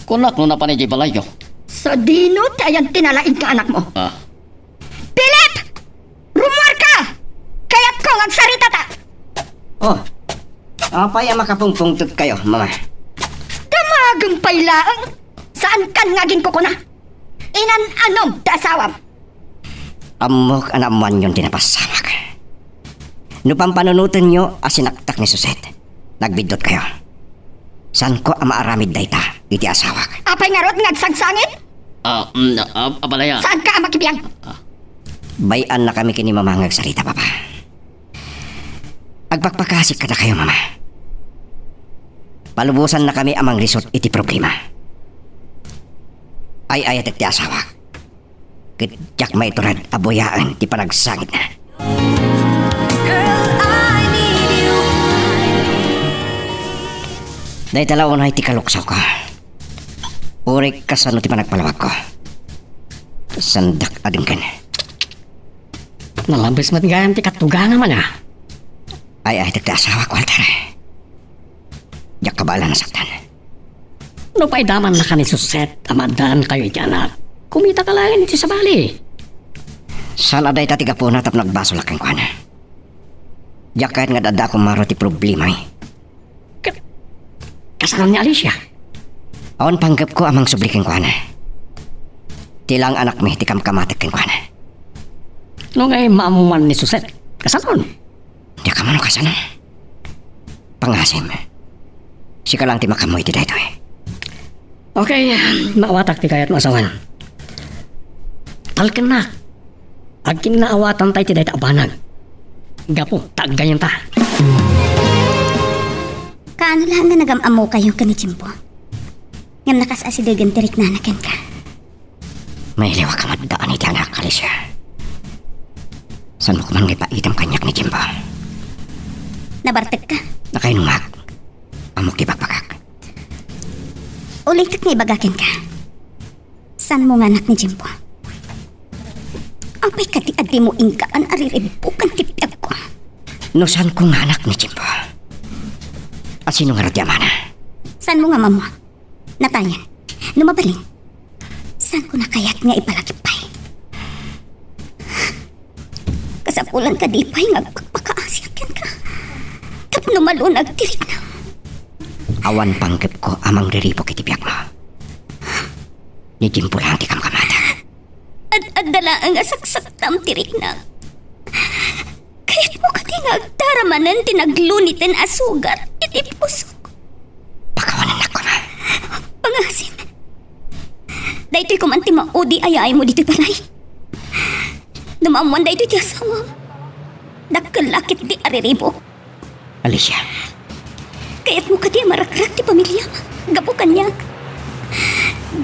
Kunak no napan idiay balayyo. Sadino ti ayan ti nalaing nga anakmo? Ah. Philip! Rummuarka! Kayatko nga agsaritata! Oh, apay a makapungpungtotkayo, Mama? Damagem pay laeng! Saankan nga aginkukuna? Inan-anom ti asawam! Ammok a naammoanyon ti napasamak. No pampanunotenyo a sinaktak ni Suset, nagbiddutkayo. Saanko a maaramid dayta iti asawak. Apay ngarud nga agsangsangit? Ah, mm, ah, abalayan. Saanka a makibiag? Ah. Bay-annakami ken ni Mama nga agsarita, Papa. Agpakpakasik kadakayo, Mama. Palubosannakami a manglisod iti problema. Ay-ayatek ti asawak. Ket diak maiturad a buyaen ti panagsangitna. Dayta la unay ti kaluksawko. Uray kasano ti panagpalawagko. Saandak a denggen. Nalabes met gayam ti katugangam, ania? Ay-ayatek ti asawak, Walter. Diak kabaelan a saktan. No pay damannaka ni Suset a maaddaankayo iti anak, kumitaka laeng iti sabali. Saan a dayta ti gapuna tapno agbasolak kenkuana. Diak kayat nga ad-adda a kumaro ti problema, eh. Ka-, kasano ni Alicia? Awan panggepko a mangsubli kenkuana. Ti laeng anakmi ti kamkamatek kenkuana. No ngay maammuan ni Suset, kasanon? Diak ammo no kasano. Pangasim. Sika lang ti makaammo iti daytoy. Okay, maawatak ti kayatmo a sawen. Talkennak. Agkinnaawatanta iti dayta a banag. Gapu ta aggayenta. Kaano laeng nga nagam-ammokayo ken ni Jimbo? Ngem nakas-asidegen ti riknana kenka. Mailiwak a maddaan iti anak, Alicia. Saanmo koma nga ipaitem kaniak ni Jimbo? Nabartekka? Nakainumak. Ammok ti bakbakak. Ulitek nga ibaga kenka. Saanmo nga anak ni Jimbo? Apay kadi a dimo inggaan a riribukan ti biagko? No saanko nga anak ni Jimbo, a sino ngarud ti amana? Saanmo nga maammo? Natayen. No mabalin, saanko na kayat nga ipalagip pay? Kasapulan kadi pay nga agpakpakaasiak kenka tapno malunag ti riknam. Awan panggepko a mangriribuk iti biagmo. Ni Jimbo laeng ti kamkamatek. Ad-adda laeng a saksaktam ti riknam. Kayatmo kadi nga agdaramanen ti nagluniten a sugat iti pusok? Pakawanennak koma. Pangasim. Daytoy koman ti maudi a yaaymo ditoy balay. No maammoan daytoy ti asawam, dakkel la ketdi a riribuk. Alicia. Kayatmo kadi a marakrak ti pamiliam gapu kaniak?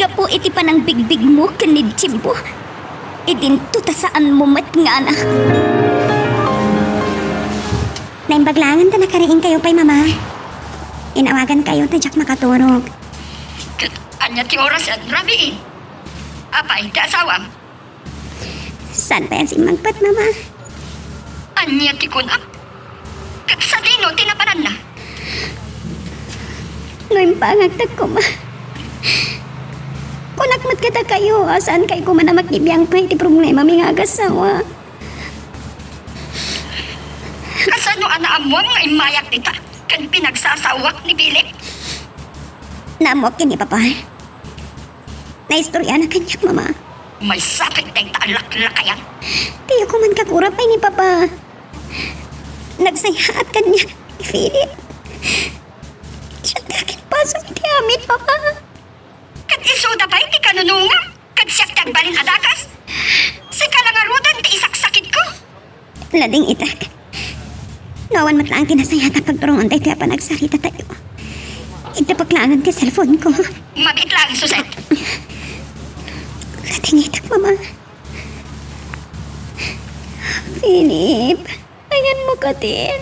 Gapu iti panangbigbigmo ken ni Jimbo, idinto ta saanmo met nga anak. Naimbag laengen ta nakariingkayo pay, Mama. Inawagankayo ta diak makaturog. Ket ania ti orasen, rabiin? Apay ti asawam? Saan pay a simmangpet, Mama? Ania ti kunam? Ket sadino ti napananna? No impangagtak koma, kunak met kadakayo a saankayo koma a makibiang pay iti problemami nga agasawa. Kasano a naammoam nga immayak dita ken pinagsasawak ni Philip? Naammoak ken ni Papa. Naistoryanak kaniak, Mama. Maysakit dayta a laklakayan. Diyo koman kakura pay ni Papa. Nagsayhaat kaniak Philip. Siak ti akinpason iti amin, Mama. Ket isuda pay ti kanunongam, ket siak ti agbalin a dakes? Sika la ngaruden ti isaksakitko. Ladingitak. No awan met laeng ti nasayaat a pagturongam daytoy a panagsarita tayo. Iddapek laengen ti cellphone ko. Mabiit laeng, Suzette. Ladingitak, Mama. Philip, ayanmo katin.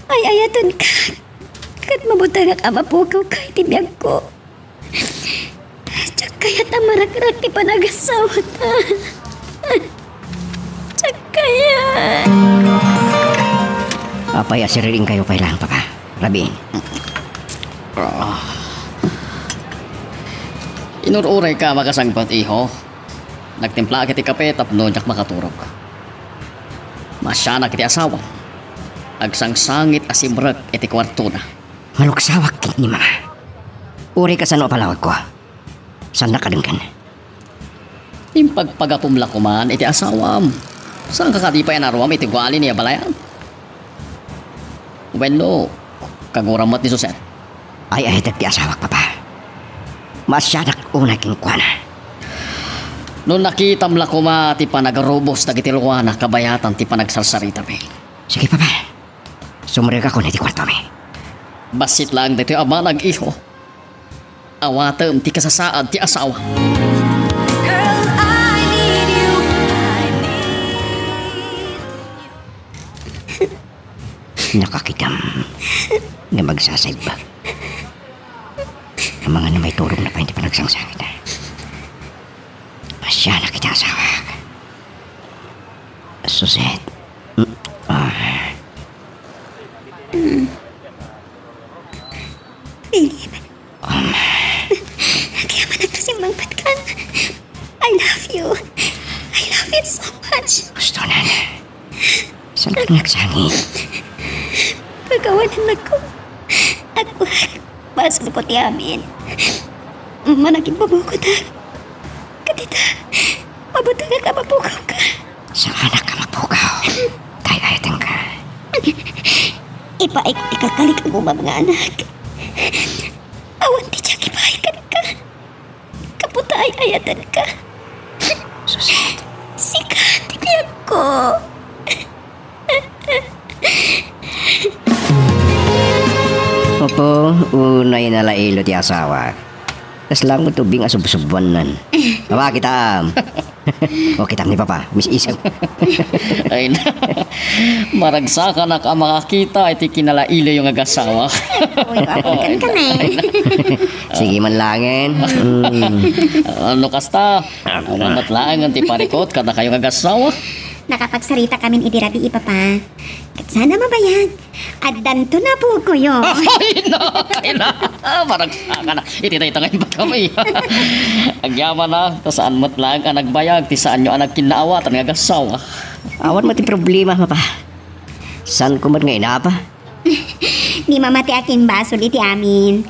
Ay-ayatenka. Ket mabutengak a mapukawka iti biagko. Diak kayat a marakrak ti panagasawata. Diak kayat. Apay a siriringkayo pay laeng, Papa? Rabiin. Ah. Inur-urayka a makasangpet, iho. Nagtimplaak iti kape tapno diak makaturog. Maasianak iti asawam. Agsangsangit a simrek iti kuartona. Maluksawak ket ni Mama. Uray kasano a palawagko. Saannak a denggen. Impagpagapom la koman iti asawam. Saanka kadi pay a naruam iti ugali ni abalayan? Wenno, kaguram met ni Suzette? Ay-ayatek ti asawak, Papa. Maasianak unay kenkuana. No nakitam la koma ti panagarubos dagiti ruana kabayatan ti panagsarsaritamin. Sige, Papa. Sumrekakon iti kuartomi. Bassit laeng daytoy a banag, iho. Awatem ti kasasaad ti asawa. Girl, I need you. I need you. Nakakitam nga magsasaibbag. Amangan a maiturogna pay ti panagsangsangitna. Maasianak iti asawak. Suzette. Mm, ah. Philip. Um. Agyamanak ta simmangpetkan. I love you. I love you so much. Gusto na. Saan ka nagsangit? Pakawanannakon. Agkuak. Basolko ti amin. Managimbabawko ta. Ket ita, mabutengak a mapukawka. Saanak a mapukaw. Tay-ayatenka. Ipaayko ti kalkalik a gumam nga anak. Awan ti diak ipaay kenka. Gapu ta ay-ayatenka. Suzette. Sika ti biagko. Apo, unay nalailo ti asawak. Kasla met ubing a subsubwannan. Awa, kitaem. O, kitaem ni Papa, mis-isem. Ay na. Maragsakanak a makakita iti kinalailoyo nga agasawa. Uy, apo, kan kami. Sige man laengen. Mm. Ano kasta? Awan met laengen ti parikut kadakayo nga agasawa. Nakapagsarita kamin idi rabii, Papa. Ket saan a mabayag. Addanto na pukoyo. Ay, na, ay, na. Ah, maragsakana. Iti dayta nga imbag kami. Agyamanak, ta saan met laeng a nagbayag ti saanyo a nagkinnaawatan nga agasawa. Awan met ti problema, Papa. Saan ko met nga inapa? Ni Mama ti akimbasol iti amin.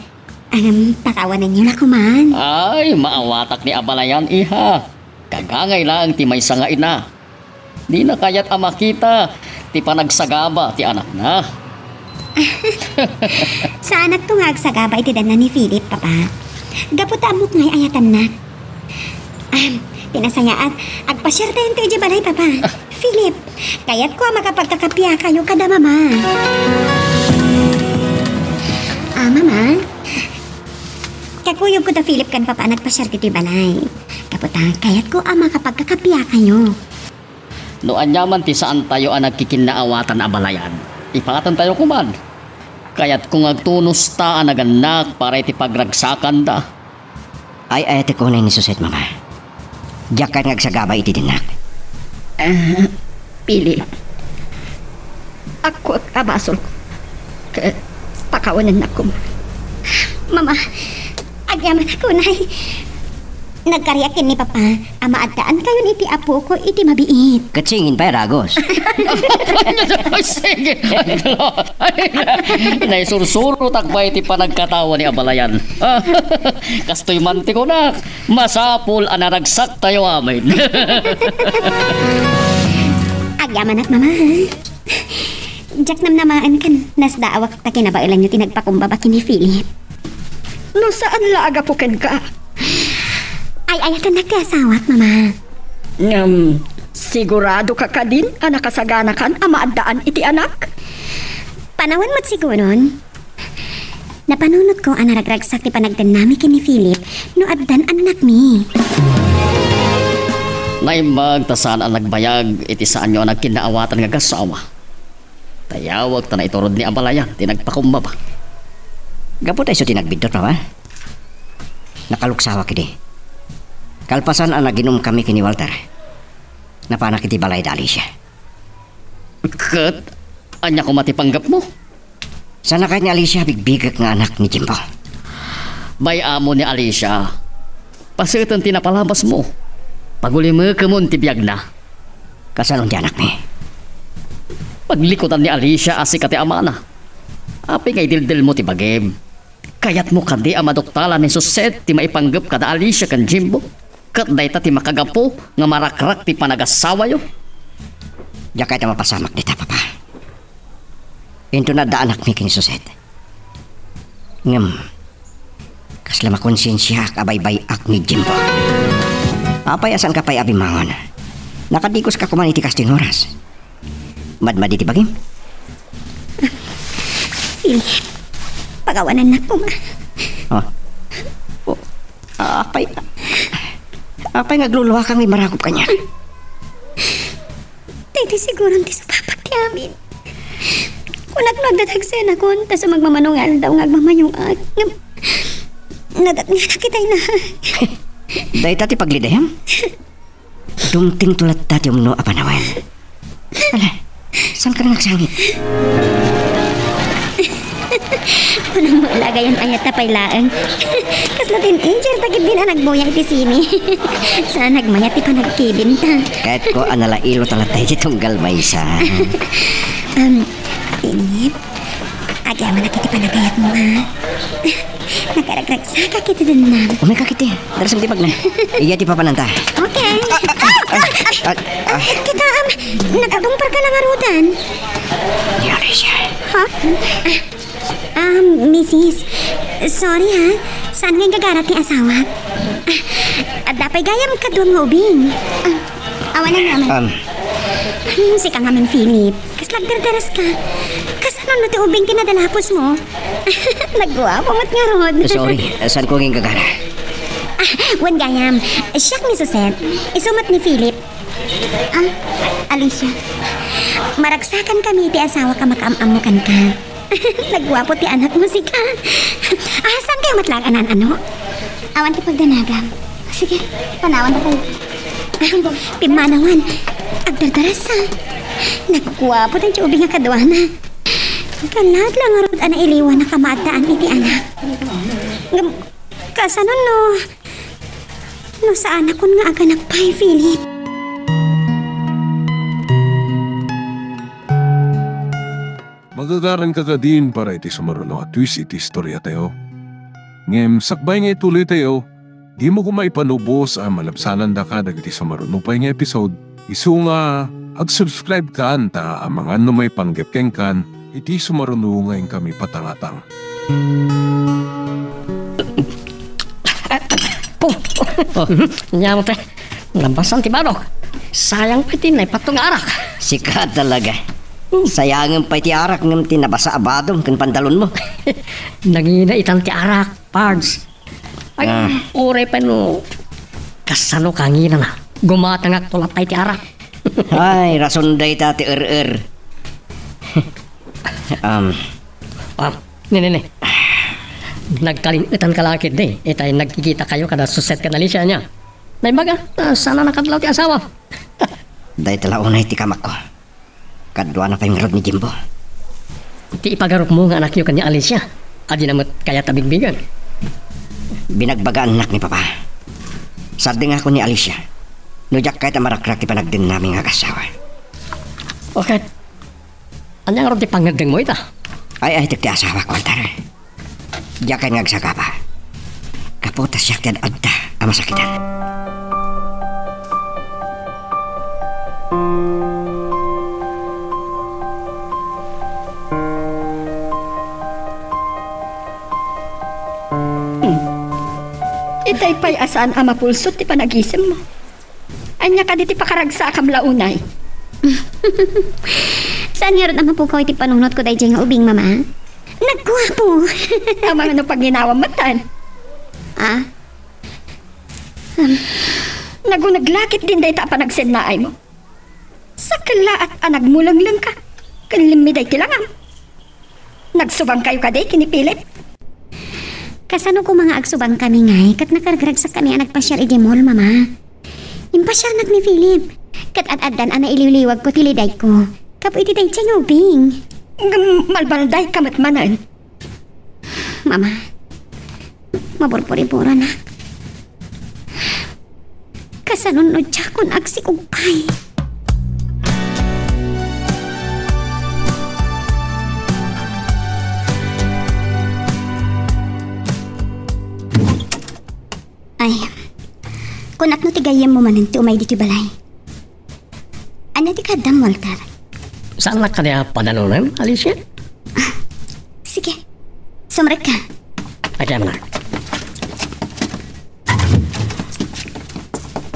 Ngem, pakawanenyo la koman. Ay, maawatak ni abalayan, iha. Kagangay laeng ti maysa nga ina. Dina kayat a makita ti panagsagaba ti anakna. Saanakto nga agsagaba iti danna ni Philip, Papa. Gapu ta ammok nga ay-ayatannak. Ah, ti nasayaat, agpasiartayonto idiay balay, Papa. Philip, kayatko a makapagkakapiakayo kada Mama. Ah, Mama? Kakuyogko da Philip ken Papa a nagpasiar ditoy balay. Gapu ta, kayatko a makapagkakapiakayo. No aniaman ti saantayo a nagkikinnaawatan a balayan, ipatentayo koman. Kayatko nga agtunosta a nagannak para iti pagragsakanda. Ay-ayatek unay ni Suzette, Mama. Diak kayat nga agsagaba iti dannak. Ah, Philip. Agkuak a basolko. Ket pakawanennak koma. Mama, agyamanak unay. Nagkariak ken ni Papa a maaddaankayon iti apoko iti mabiit. Ket singin pay a dagus. Ay, sige. Ay, naisursurotak pay iti panagkatawa ni abalayan. Kastoy man ti kunak, masapul a naragsaktayo amin. Agyamanak, Mama. Diak namnamaen ken nasdaawak ta kinabaelanyo ti nagpakumbaba ken ni Philip. No saan la a gapu kenka? Ay-ayatennak ti asawak, Mama. Ngem, sigurado ka kadin a nakasaganakan a maaddaan iti anak? Panawen met siguron. Napanunotko a naragragsak ti panagdennami ken ni Philip no addan annakmi. Naimbag ta saan a nagbayag iti saanyo a nagkinnaawatan nga agassawa. Dayawek ta naiturod ni abalayan ti nagpakumbaba. Gapu ta isu ti nagbiddut, Mama. Nakaluksawak idi. Kalpasan a naginumkami ken ni Walter, napanak iti balay da Alicia. Ket ania koma ti panggepmo? Saanna kayat ni Alicia a bigbigek nga anak ni Jimbo? Bay-am ni Alicia. Paseten ti napalabasmo. Pagulimekemon ti biagna. Kasano ti anakmi? Paglikudan ni Alicia a sika ti amana. Apay nga idildelmo ti bagim? Kayatmo kadi a maduktalan ni Suset ti maipanggep kada Alicia ken Jimbo? Ket dayta ti makagapu nga marakrak ti panagasawayo? Diak kayat a mapasamak dita, Papa. Inton adda anakmi ken ni Suset. Ngem, kasla makonsensiaak a baybay-ak ni Jimbo. Apay a saanka pay a bimmangon? Nakadiguska koman iti kastoy nga oras. Madmadi ti bagim? Philip, pagawanannak koma. Oh. Oh. Apay, apay nga agluluaka nga imarakop kaniak? Daytoy siguron ti supapak ti amin. Kunak no agdadagsenakon, ta sumagmamano nga aldaw nga agmamayoak. Ngem, nadatnganak itay na. Dayta ti paglidayam? Dumtengto latta ti umno a panawen. Ala, saanka nga agsangit? Kunam mo la gayan ayat ta pay laeng. Kasla teenager ta ketdin a nagbuya iti sine. Saan nagmayat ti panagkibinta. Kayatko a nalailo ta latta iti tunggal maysa. Um, Philip, agyamanak iti panagayatmo, ha? Nagaragragsakak iti dennam. Umay ka kiti. Darasem ti bagna. Iya ti papananta. Okay. Ah, ah, ah, ah. Kita, um, nagtungparka la ngaruden. Ni Alicia. Ha? Ah, um, misis, sorry, ha. Saan nga inggagarat ti asawak? Ah, adda pay gayam kadua nga ubing. Ah, awanan nga, aman. Um. Hmm, sika ngamin, Philip. Kasla agdardaraska. Kasano no ti ubing ti nadalapos mo? Nagguapo met ngarud. Sorry, saanko nga inggagara. Ah, wen gayam, siak ni Suset. Isu met ni Philip. Ah, Alicia. Maragsakan kami iti asawak a makaam-ammo kenka. Nagguapo ti anakmo, sika. Ah, saan kayo met laeng a naan-ano? Awan ti pagdanagam. Sige, panawan na kayo. Pimmanawan, agdardarasa. Nagguapo ti ubing a kaduana. Kalat la ngarud a nailiwan a kamaaddaan iti anak. Ngem, kasano no, no saanakon nga aganak pay, Philip? Magagaranka kadin para iti sumaruno a twist iti istoriatayo. Ngem sakbay nga ituloytayo, dimo koma ipanubos a malabsanandaka dagiti sumaruno pay nga episode, isu nga ag-subscribe kan ta amangan no maipanggep kenkan iti sumaruno nga inkami patangatang. Oh, oh, oh, nyaman, pre. Nabasan ti badok. Sayang pay ti naipatto nga arak. Sika talaga. Hmm. Sayangen pay ti arak ngem ti nabasa a badom ken pantalonmo. Nangina itan ti arak, Pards. Ay, ah. Uray pay no kasano kanginana. Gumatangak to lattay ti arak. Ay, rason dayta ti er-er. Um. Ah, ne, ne, ne. Nagkalin-etan ka la ketdi, itay nagkikita kayo kada Suset ken Alicia, ania? Naimbag a, ta saan a nakadlaw ti asawa. Dayta la unay ti kamakko. Kaduana pay ngarud ni Jimbo. Ti ipagarupmo nga anakyo ken ni Alicia, adina met kayat a bigbigek. Binagbagaannak ni Papa. Sardengakon ni Alicia. No diak kayat a marakrak ti panagdennami nga agassawa. Okay. Ania ngarud ti pangngeddengmo ita? Ay, ay, ti asawak, Walter. Diak kayat nga agsagaba. Gapu ta siak ti ad-adda a masakitan. Itay pay a saan a mapulsot ti panagisemmo. Ania kadi ti pakaragsaakam la unay? Saan ngarud a mapukaw iti panunotko daydiay nga ubing, Mama? Nagguapo. Amangan no pagginawam metten. Ah? Um, naguneg la ketdin dayta a panagsennaaymo. Sakkellaat a nagmulenglengka ken limmiday ti langam. Nagsubangkayo kadi ken ni Philip? Kasano koma nga agsubangkami ngay ket nakaragsakkami a nagpasiar idiay mall, Mama? Impasiarnak ni Philip, ket ad-addan a nailiwliwagko ti lidayko gapu iti daydiay nga ubing. Ngem malbaldayka met manen. Mama, maburburiburanak. Kasano no diakon agsikugpay? Ay, kunak no ti gayyemmo manen ti umay ditoy balay. Ania ti kaaddam, Walter? Saannak kadi a pananunem, Alicia? Ah, sige. Sumrekka. Agyamnak.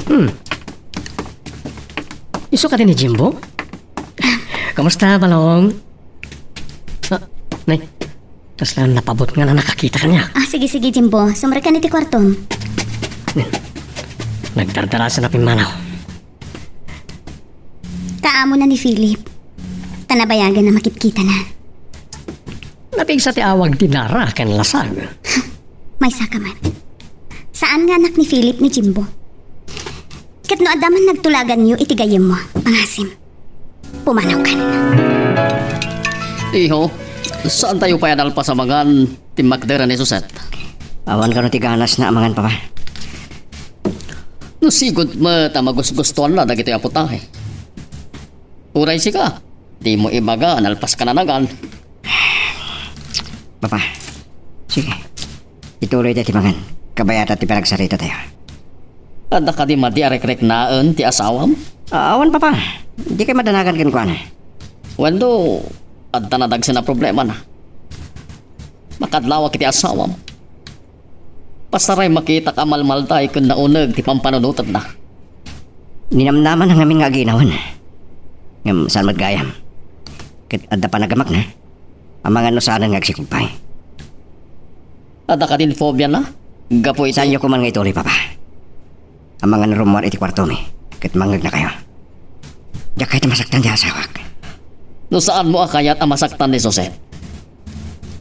Hmm. Isu kadi ni Jimbo? Kumusta, Balong? Ah, nay, kasla napabutngan a nakakita kaniak. Ah, sige, sige, Jimbo. Sumrekka iti kuartom. Nagdardarasan a pimmanaw. Kaamona ni Philip. Ta nabayagan a makitkitana. Napigsa ti awag ti Dara ken Lasag. Maysaka met. Saan nga anak ni Philip ni Jimbo. Ket no adda man nagtulaganyo iti gayyemmo, pangasim. Pumanawkan. Iho, saantayo pay a nalpas a mangan ti makder ni Suset? Awan kano ti ganasna a mangan, Papa. No sigud met a magusgustoanna dagitoy a putahe. Uray sika, dimo ibaga a nalpaska a nangan. Papa, sige. Ituloyta ti mangan. Kabayatan ti panagsaritatayo. Adda kadi madi a rekreknaen ti asawam? A-, awan, Papa. Dikay madanagan kenkuana. Wenno, adda nadagsen a problemana. Makadlawak iti asawam. Pasaray makitak a malmalday ken nauneg ti pampanunotenna. Ninamnama na ngamin nga aginawen. Ngem saan met gayam. Ket adda panagamakna. Amangan no saanen nga agsikugpay. Adda kadin phobia na? Gapu iti Saanyo koman nga ituloy, Papa. Amangan rummuar iti kuartomi, ket mangngegnakayo. Diak kayat a masaktan ti asawak. No saanmo a kayat a masaktan ni Joseph,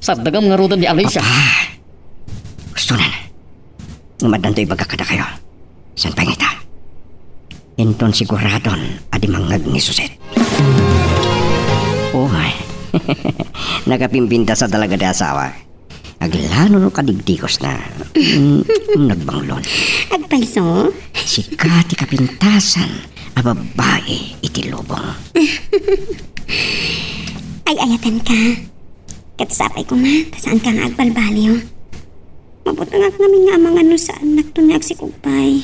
sardegem ngaruden ni Alicia. Papa! Gustonan. Ngem addanto ibagak kadakayo. Saan pay ngata? Inton siguradon a di mangngeg ni Suset. Oy, nakapimpintas a talaga ti asawa. Aglalo no kadigdigosna. Mm, nagbanglon. Agpayso? Sika ti kapintasan a babai iti lubong. Ay-ayatenka. Ket sapay koma ta saanka nga agbalbaliw. Mabutengak ngamin nga amangan no saannakton nga agsikugpay.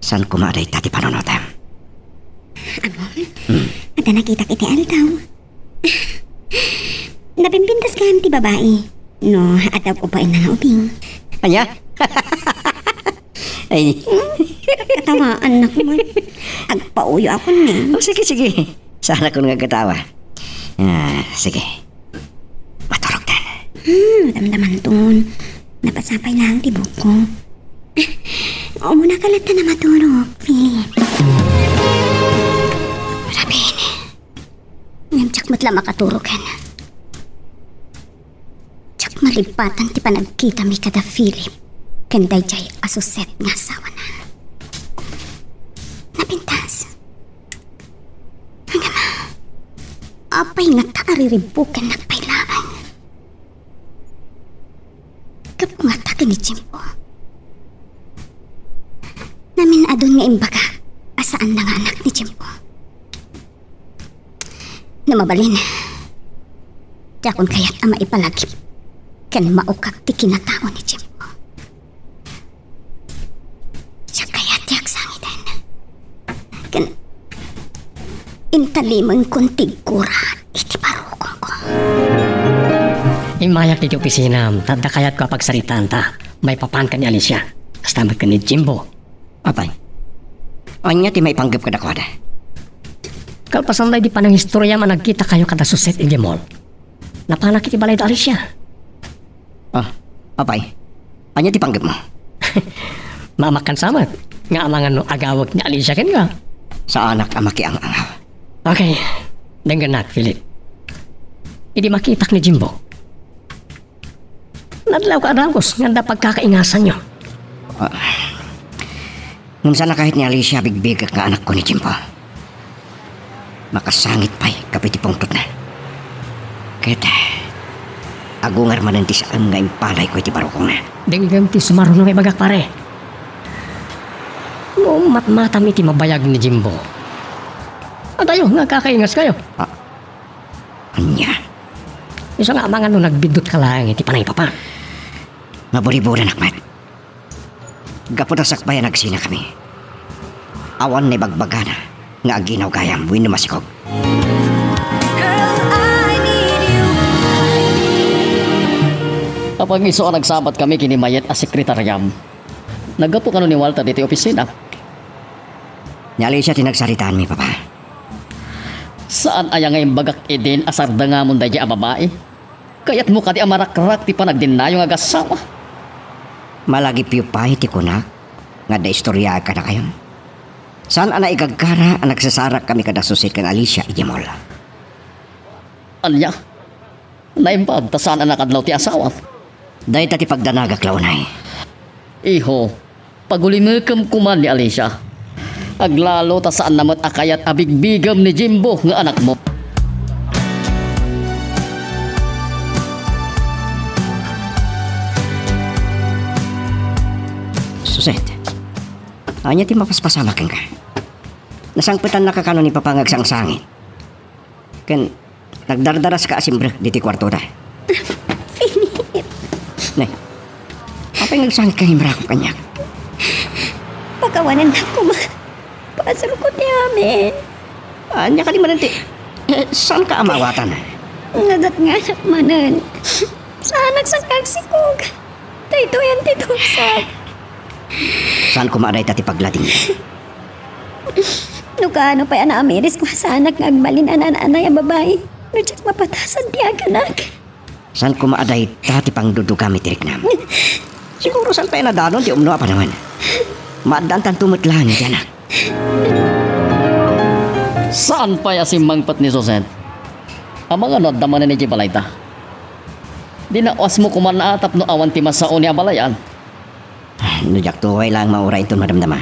Saan koma a dayta ti panunotem? Ammom? Hmm. Adda nakitak iti aldaw. Napimpintas gayam ti babai. No, adda ubbaenna nga ubing. Ania? Ay. Katawaannak met. Agpauyakon ni. Oh, sige, sige. Saanakon nga agkatawa. Ah, sige. Maturogtan. Hmm, damdamanton. Napasapay laeng ti buokko. Umunaka latta a maturog, Philip. Rabin. Ngem diak met la makaturogen. Diak malibbatan ti panagkitami kada Philip ken daydiay a Suset nga asawana. Napintas. Ngem, apay ngata a riribbukennak pay laeng? Gapu ngata ken ni Jimbo. Namin-adun nga imbagak a saanna nga anak ni Jimbo. No mabalin, diakon kayat a maipalagip ken maukak ti kinatao ni Jimbo. Diak kayat ti agsangiten. Ken intalimenkon ti gura iti barukongko. Immayak iti opisinam, ta adda kayatko a pagsaritaanta maipapan ken ni Alicia. Kasta met ken ni Jimbo. Apay, ania ti maipanggep kadakuada? Kalpasan daydi panangistoriam a nagkitakayo kada Suset idiay mall, napanak iti balay da Alicia. Ah, apay, ania ti panggepmo? Mamakkan sa met nga amangan no agawek ni Alicia kenka. Saanak a makiang-angaw. Okay, denggennak, Philip. Idi makitak ni Jimbo, nadlawka a dagus nga adda pagkakaingasanyo. Ah, ngem saan a kayat ni Alicia a bigbigek nga anakko ni Jimbo. Makasangit pay gapu iti pungtotna. Ket agungar manen ti saan nga impalayko iti barukongna. Denggem ti sumaruno nga ibagak, pare. No matmatam iti mabayag ni Jimbo, adayo nga agkakaingaskayo. Ah, ania? Isu nga amangan no nagbiddut ka laeng iti panangipapa. Maburiburanak met. Gapu ta sakbay a nagsinakami, awan naibagbagana nga aginaw gayam wenno masikog. Apay isu a nagsabat kami ken ni Mayet a sekretariam? Naggapu kano ni Walter ditoy opisina? Ni Alicia ti nagsaritaanmi, Papa. Saan aya nga imbagak idin a sardengamon daydiay a babai? Kayatmo kadi a marakrak ti panagdennayo nga agassawa? Malagipyo pay ti kunak nga adda istoriaek kadakayo. Saan a naigagkara a nagsasarakkami kada Suset ken Alicia idiay mall. Ania? Naimbag ta saan a nakadlaw ti asawam? Dayta ti pagdanagak la unay. Iho, pagulimekem koma ni Alicia. Aglalo ta saanna met a kayat a bigbigem ni Jimbo nga anakmo. Suset, ania ti mapaspasamak kenka? Nasangpetannaka kano ni Papa nga agsangsangit? Ken nagdardaraska a simrek ditoy kuartoda. Philip. Ne, apay nga agsangitka nga imrakop kaniak? Pakawanennak koma. Pasurko ti amin. Ania kadi manen ti, eh, saanka a maawatan? Nadatnganak manen. Saanak sa agsikog. Daytoyen ti tusak. Saan koma a dayta ti pagladingmo? No kaano pay a naamirisko a saanak nga agbalin a naan-anay a babai, no diak mapatasan ti aganak. Saan koma a dayta ti pangdudugam iti riknam? Siguro saan pay a nadanon ti umno a panawen. Maaddaantanto met laeng ti anak. Saan pay a simmangpet ni Suset? Amangan no adda manen idiay balayda. Dinausmo koman a tapno awan ti masaoni a balayan. No diakto pay laeng mauray inton madamdama,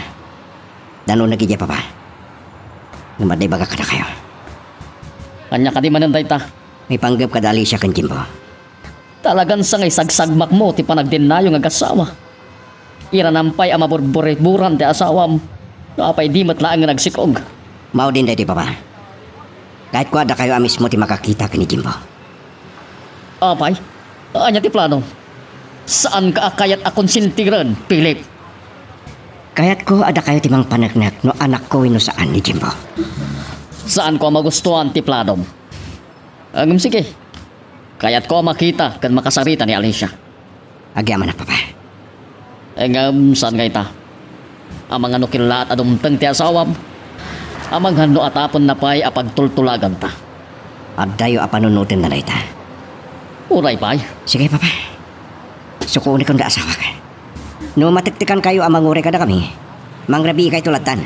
danonnak idiay, Papa. Ngem adda ibagak kadakayo. Ania kadi manen dayta? Maipanggep kada Alicia ken Jimbo. Talagan sa nga isagsagmakmo ti panagdennayo nga agassawa. Iranam pay a maburburiburan ti asawam no apay di met laeng nga nagsikog. Maudin daytoy, Papa. Kayatko a dakayo a mismo ti makakita ken ni Jimbo. Apay, ania ti plano? Saanka a kayat a konsentiren, Philip? Kayatko a dakayo ti mangpaneknek no anakko wenno saan ni Jimbo. Saanko a magustuan ti planom. Ngem sige, kayatko a makita ken makasarita ni Alicia. Agyamanak, Papa. Ngem saan nga ita? Amangan no kellaat a dumteng ti asawam? Amangan no atapenna pay a pagtultulaganta? Addayo a panunotenna dayta. Uray pay. Sige, Papa. Sukonikon nga asawak. No matektekankayo a manguray kadakami, mangrabiikayto lattan.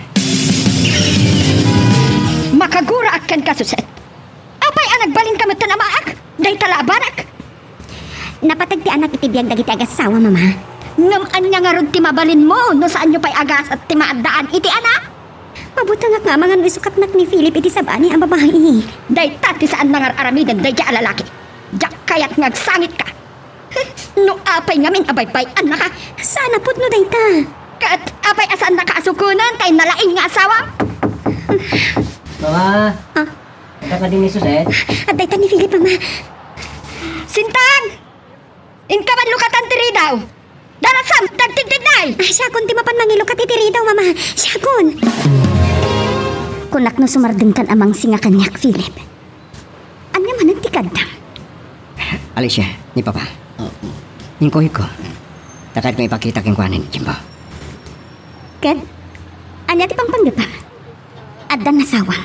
Makaguraak kenka, Suset. Apay a nagbalinka metten a maak? Dayta la a barak. Napateg ti anak iti biag dagiti agassawa, Mama. Ngem ania ngarud ti mabalinmo no saanyo pay a gasat ti maaddaan iti anak? Mabutengak nga amangan no isukatnak ni Philip iti sabali a babai. Dayta ti saan nga ar-aramiden daydiay a lalaki. Diak kayat nga agsangitka. No apay ngamin a baybay-annaka, saan a pudno dayta. Ket apay a saannaka a sukonen ti nalaing nga asawa? Mama! Ah? Adda kadi ni Suset? Adda ita ni Philip, Mama. Sintag! Inka man lukatan ti ridaw! Darasam, dagtigdignay! Ay, siakon ti mapan mangilukat iti ridaw, Mama. Siakon! Kunak no sumardengkan a mangsinga kaniak, Philip. Ania manen ti kaddam? Alicia, ni Papa. Ah. Inkuyogko. Ta kayatko ipakita kenkuana ni Jimbo. Ket, ania ti pangpanggepam? Addan asawam.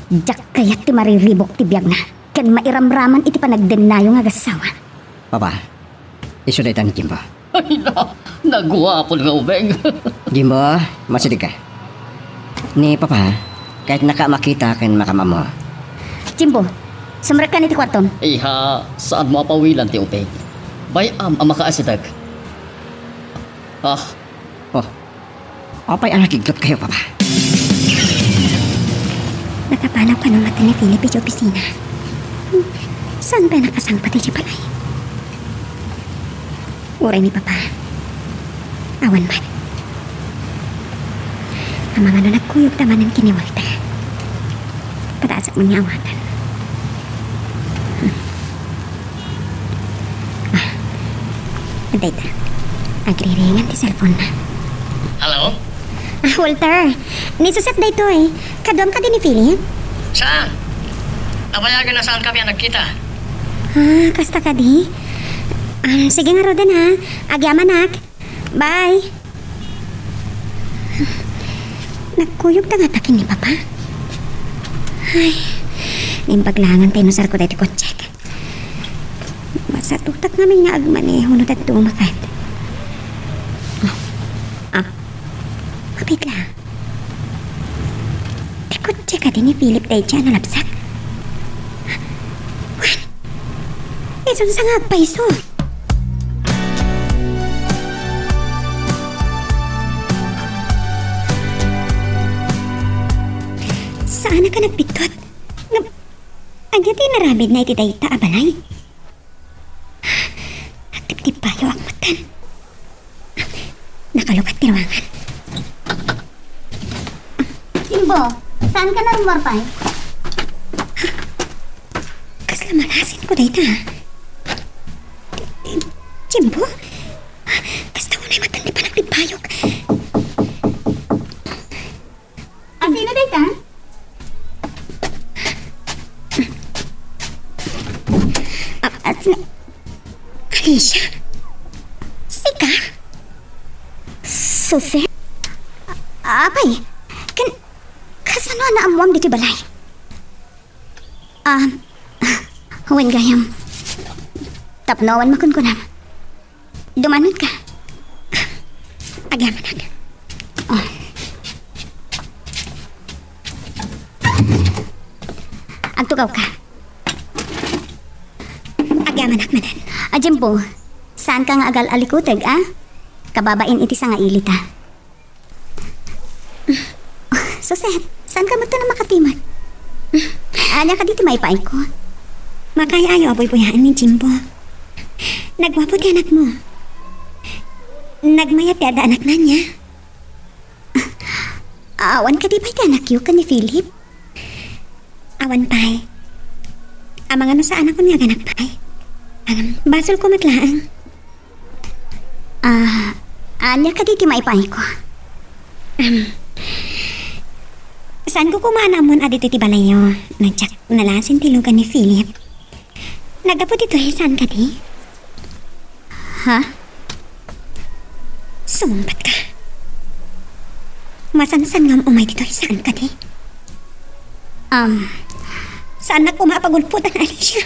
Diak kayat ti mariribuk ti biagna ken mairamraman iti panagdennayo nga agassawa. Papa, isu dayta ni Jimbo. Ay, na, naguapon nga ubing. Jimbo, masidegka. Ni Papa, kayatnaka a makita ken makamammo. Jimbo, sumrekkan iti kuartom. Iha, saanmo a pawilan ti ubing. Bay-am a makaasideg. Ah. Oh, apay a nakigtot kayo, Papa? Nakapanaw kano maten ni Philip iti opisina. Saan pay nakasangpet iti balay? Uray ni Papa. Awan man. Amangan no nagkuyog ta manen ken ni Walter. Pataasek man nga awagan. Ah, dayta. Agriringan ti cellphone na. Hello? Ah, Walter. Ni Suzette daytoy. Kaduam kadi ni Philip? Saan? Nabayagen a saan kami a nagkita. Ah, kasta kadi? Ah, sige ngaruden ha. Agyamanak. Bye. Nagkuyog ta ngata ken ni Papa. Ay, naimbag laengen ta inusarko daytoy kotsek. Masatutak ngamin nga agmaneho no daduma ket. Ah, ah, mapigla. Ti kotse kadi ni Philip daydiay a nalabsak? Wen, isunsa nga agpayso? Saanak a nagbiddut. Ngem, ania ti inaramidna iti dayta a balay? Agtiptippayo ak metten. Nakalukat ti ruangan. Jimbo, saanka a rummuar pay? Kasla malasinko dayta, a? Jimbo? Kasta unay metten ti panagtippayo. A, sino dayta? A, a, sino? Alicia? Sika? Suzette? A, apay, ken, kasano a naammuam ditoy balay? Um, wen gayam. Tapno awan makunkunam. Dumanon ka. Agyamanak. Oh. Agtugaw ka. Agyamanak manen. A, Jimbo, saanka nga agal-alikuteg, a? Kababain iti sangailita. Suzette, saanka metten a makatimag? Ania kadi ti maipaayko? Makaay-ayo a buybuyaen ni Jimbo. Nagguapo ti anakmo. Nagmayat ti adda anakna, ania? Awan kadi pay ti anakyo ken ni Philip? Awan pay. Amangan no saanakon nga aganak pay. Ahem, basolko met laeng. A, ania kadi ti maipaayko? Em, saanko koma a naammoan a ditoy ti balayyo, no diak nalasin ti lugan ni Philip. Naggapu ditoy, saan kadi? Ha? Sumungbat ka. Masansan ngam umay ditoy, saan kadi? Am, saannak koma a pagulpotan, Alicia.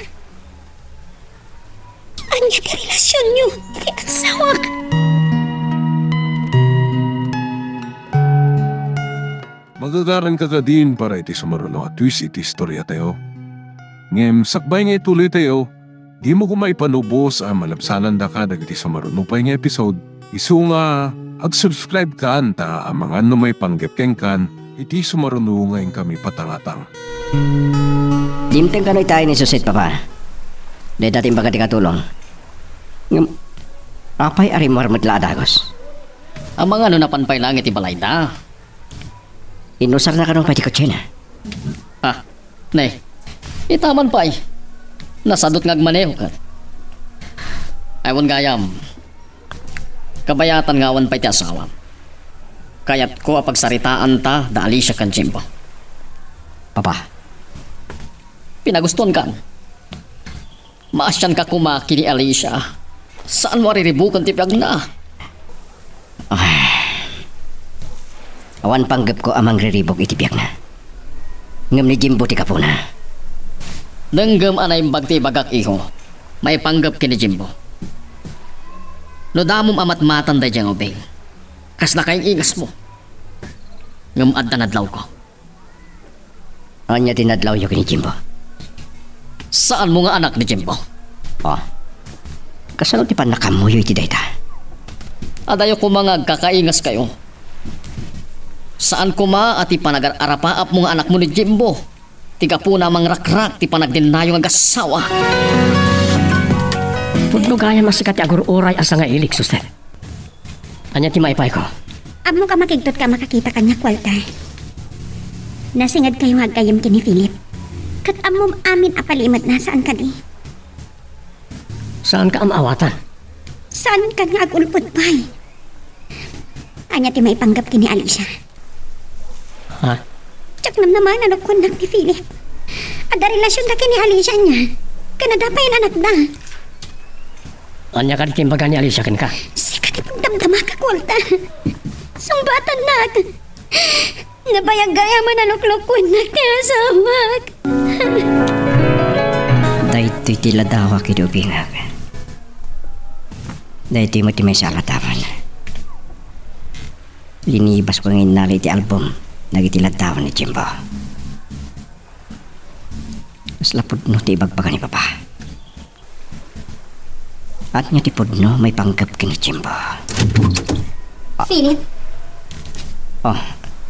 Ania ti relasionyo iti asawak? Magagaranka kadin para iti sumaruno a twist iti istoriatayo. Ngem sakbay nga ituloytayo, dimo koma ipanubos a malabsanandaka dagiti sumaruno pay nga episode, isu nga ag-subscribe kan ta amangan no maipanggep kenkan iti sumaruno nga inkami patangatang. Dimteng kano itay ni Suzette, Papa. Dayta ti imbaga ti katulong. Ngem, apay a rimmuar met la a dagus? Amangan no napan pay laeng iti balayda. Inusarna kano pay ti kotsena? Ah, ne. Ita man pay. Nasadot nga agmaneho ket. Ay, wen gayam. Kabayatan nga awan pay ti asawam. Kayatko a pagsaritaanta da Alicia ken Jimbo. Papa. Pinagustuankan. Maasianka koma ken ni Alicia. Saanmo a riribuken ti biagna. Ay. Awan panggepko a mangriribuk iti biagna. Ngem ni Jimbo ti gapuna. Denggem a naimbag ti ibagak, iho. Maipanggep ken ni Jimbo. No damom a matmatan daydiay nga ubing, kasla kaing-ingasmo. Ngem adda nadlawko. Ania ti nadlawyo ken ni Jimbo? Saanmo nga anak ni Jimbo. Oh. Kasano ti pannakammoyo iti dayta? Adayo koma nga agkakaingaskayo. Saan koma a ti panagar-arapaapmo nga anakmo ni Jimbo ti gapuna a mangrakrak ti panagdennayo nga agassawa. Pudno gayam a sika ti agur-uray a sangailik, Suset. Ania ti maipayko? Ammok a makigtot ka a makakita kaniak, Walter. Nasingedkayo nga aggayyem ken ni Philip. Ket ammom amin a palimetna, saan kadi? Saanka a maawatan? Saanka nga agulpot pay? Ania ti maipanggep ken ni Alicia? Ha? Diak namnama a nalukoennak ni Philip. Adda relasionda ken ni Alicia ania. Ken adda pay anakda. Ania kadi ti imbaga ni Alicia kenka? Sika ti pagdamdamaka, Walter. Sungbatannak. Nabayag gayam a naluklukuennak ti asawak. Daytoy ti ladawak idi ubingak. Daytoy met ti maysa a ladawan. Linibasko nga innali iti album dagiti ladawan ni Jimbo. Kasla pudno ti ibagbaga ni Papa. Ania ti pudno maipanggep ken ni Jimbo? Philip. Oh,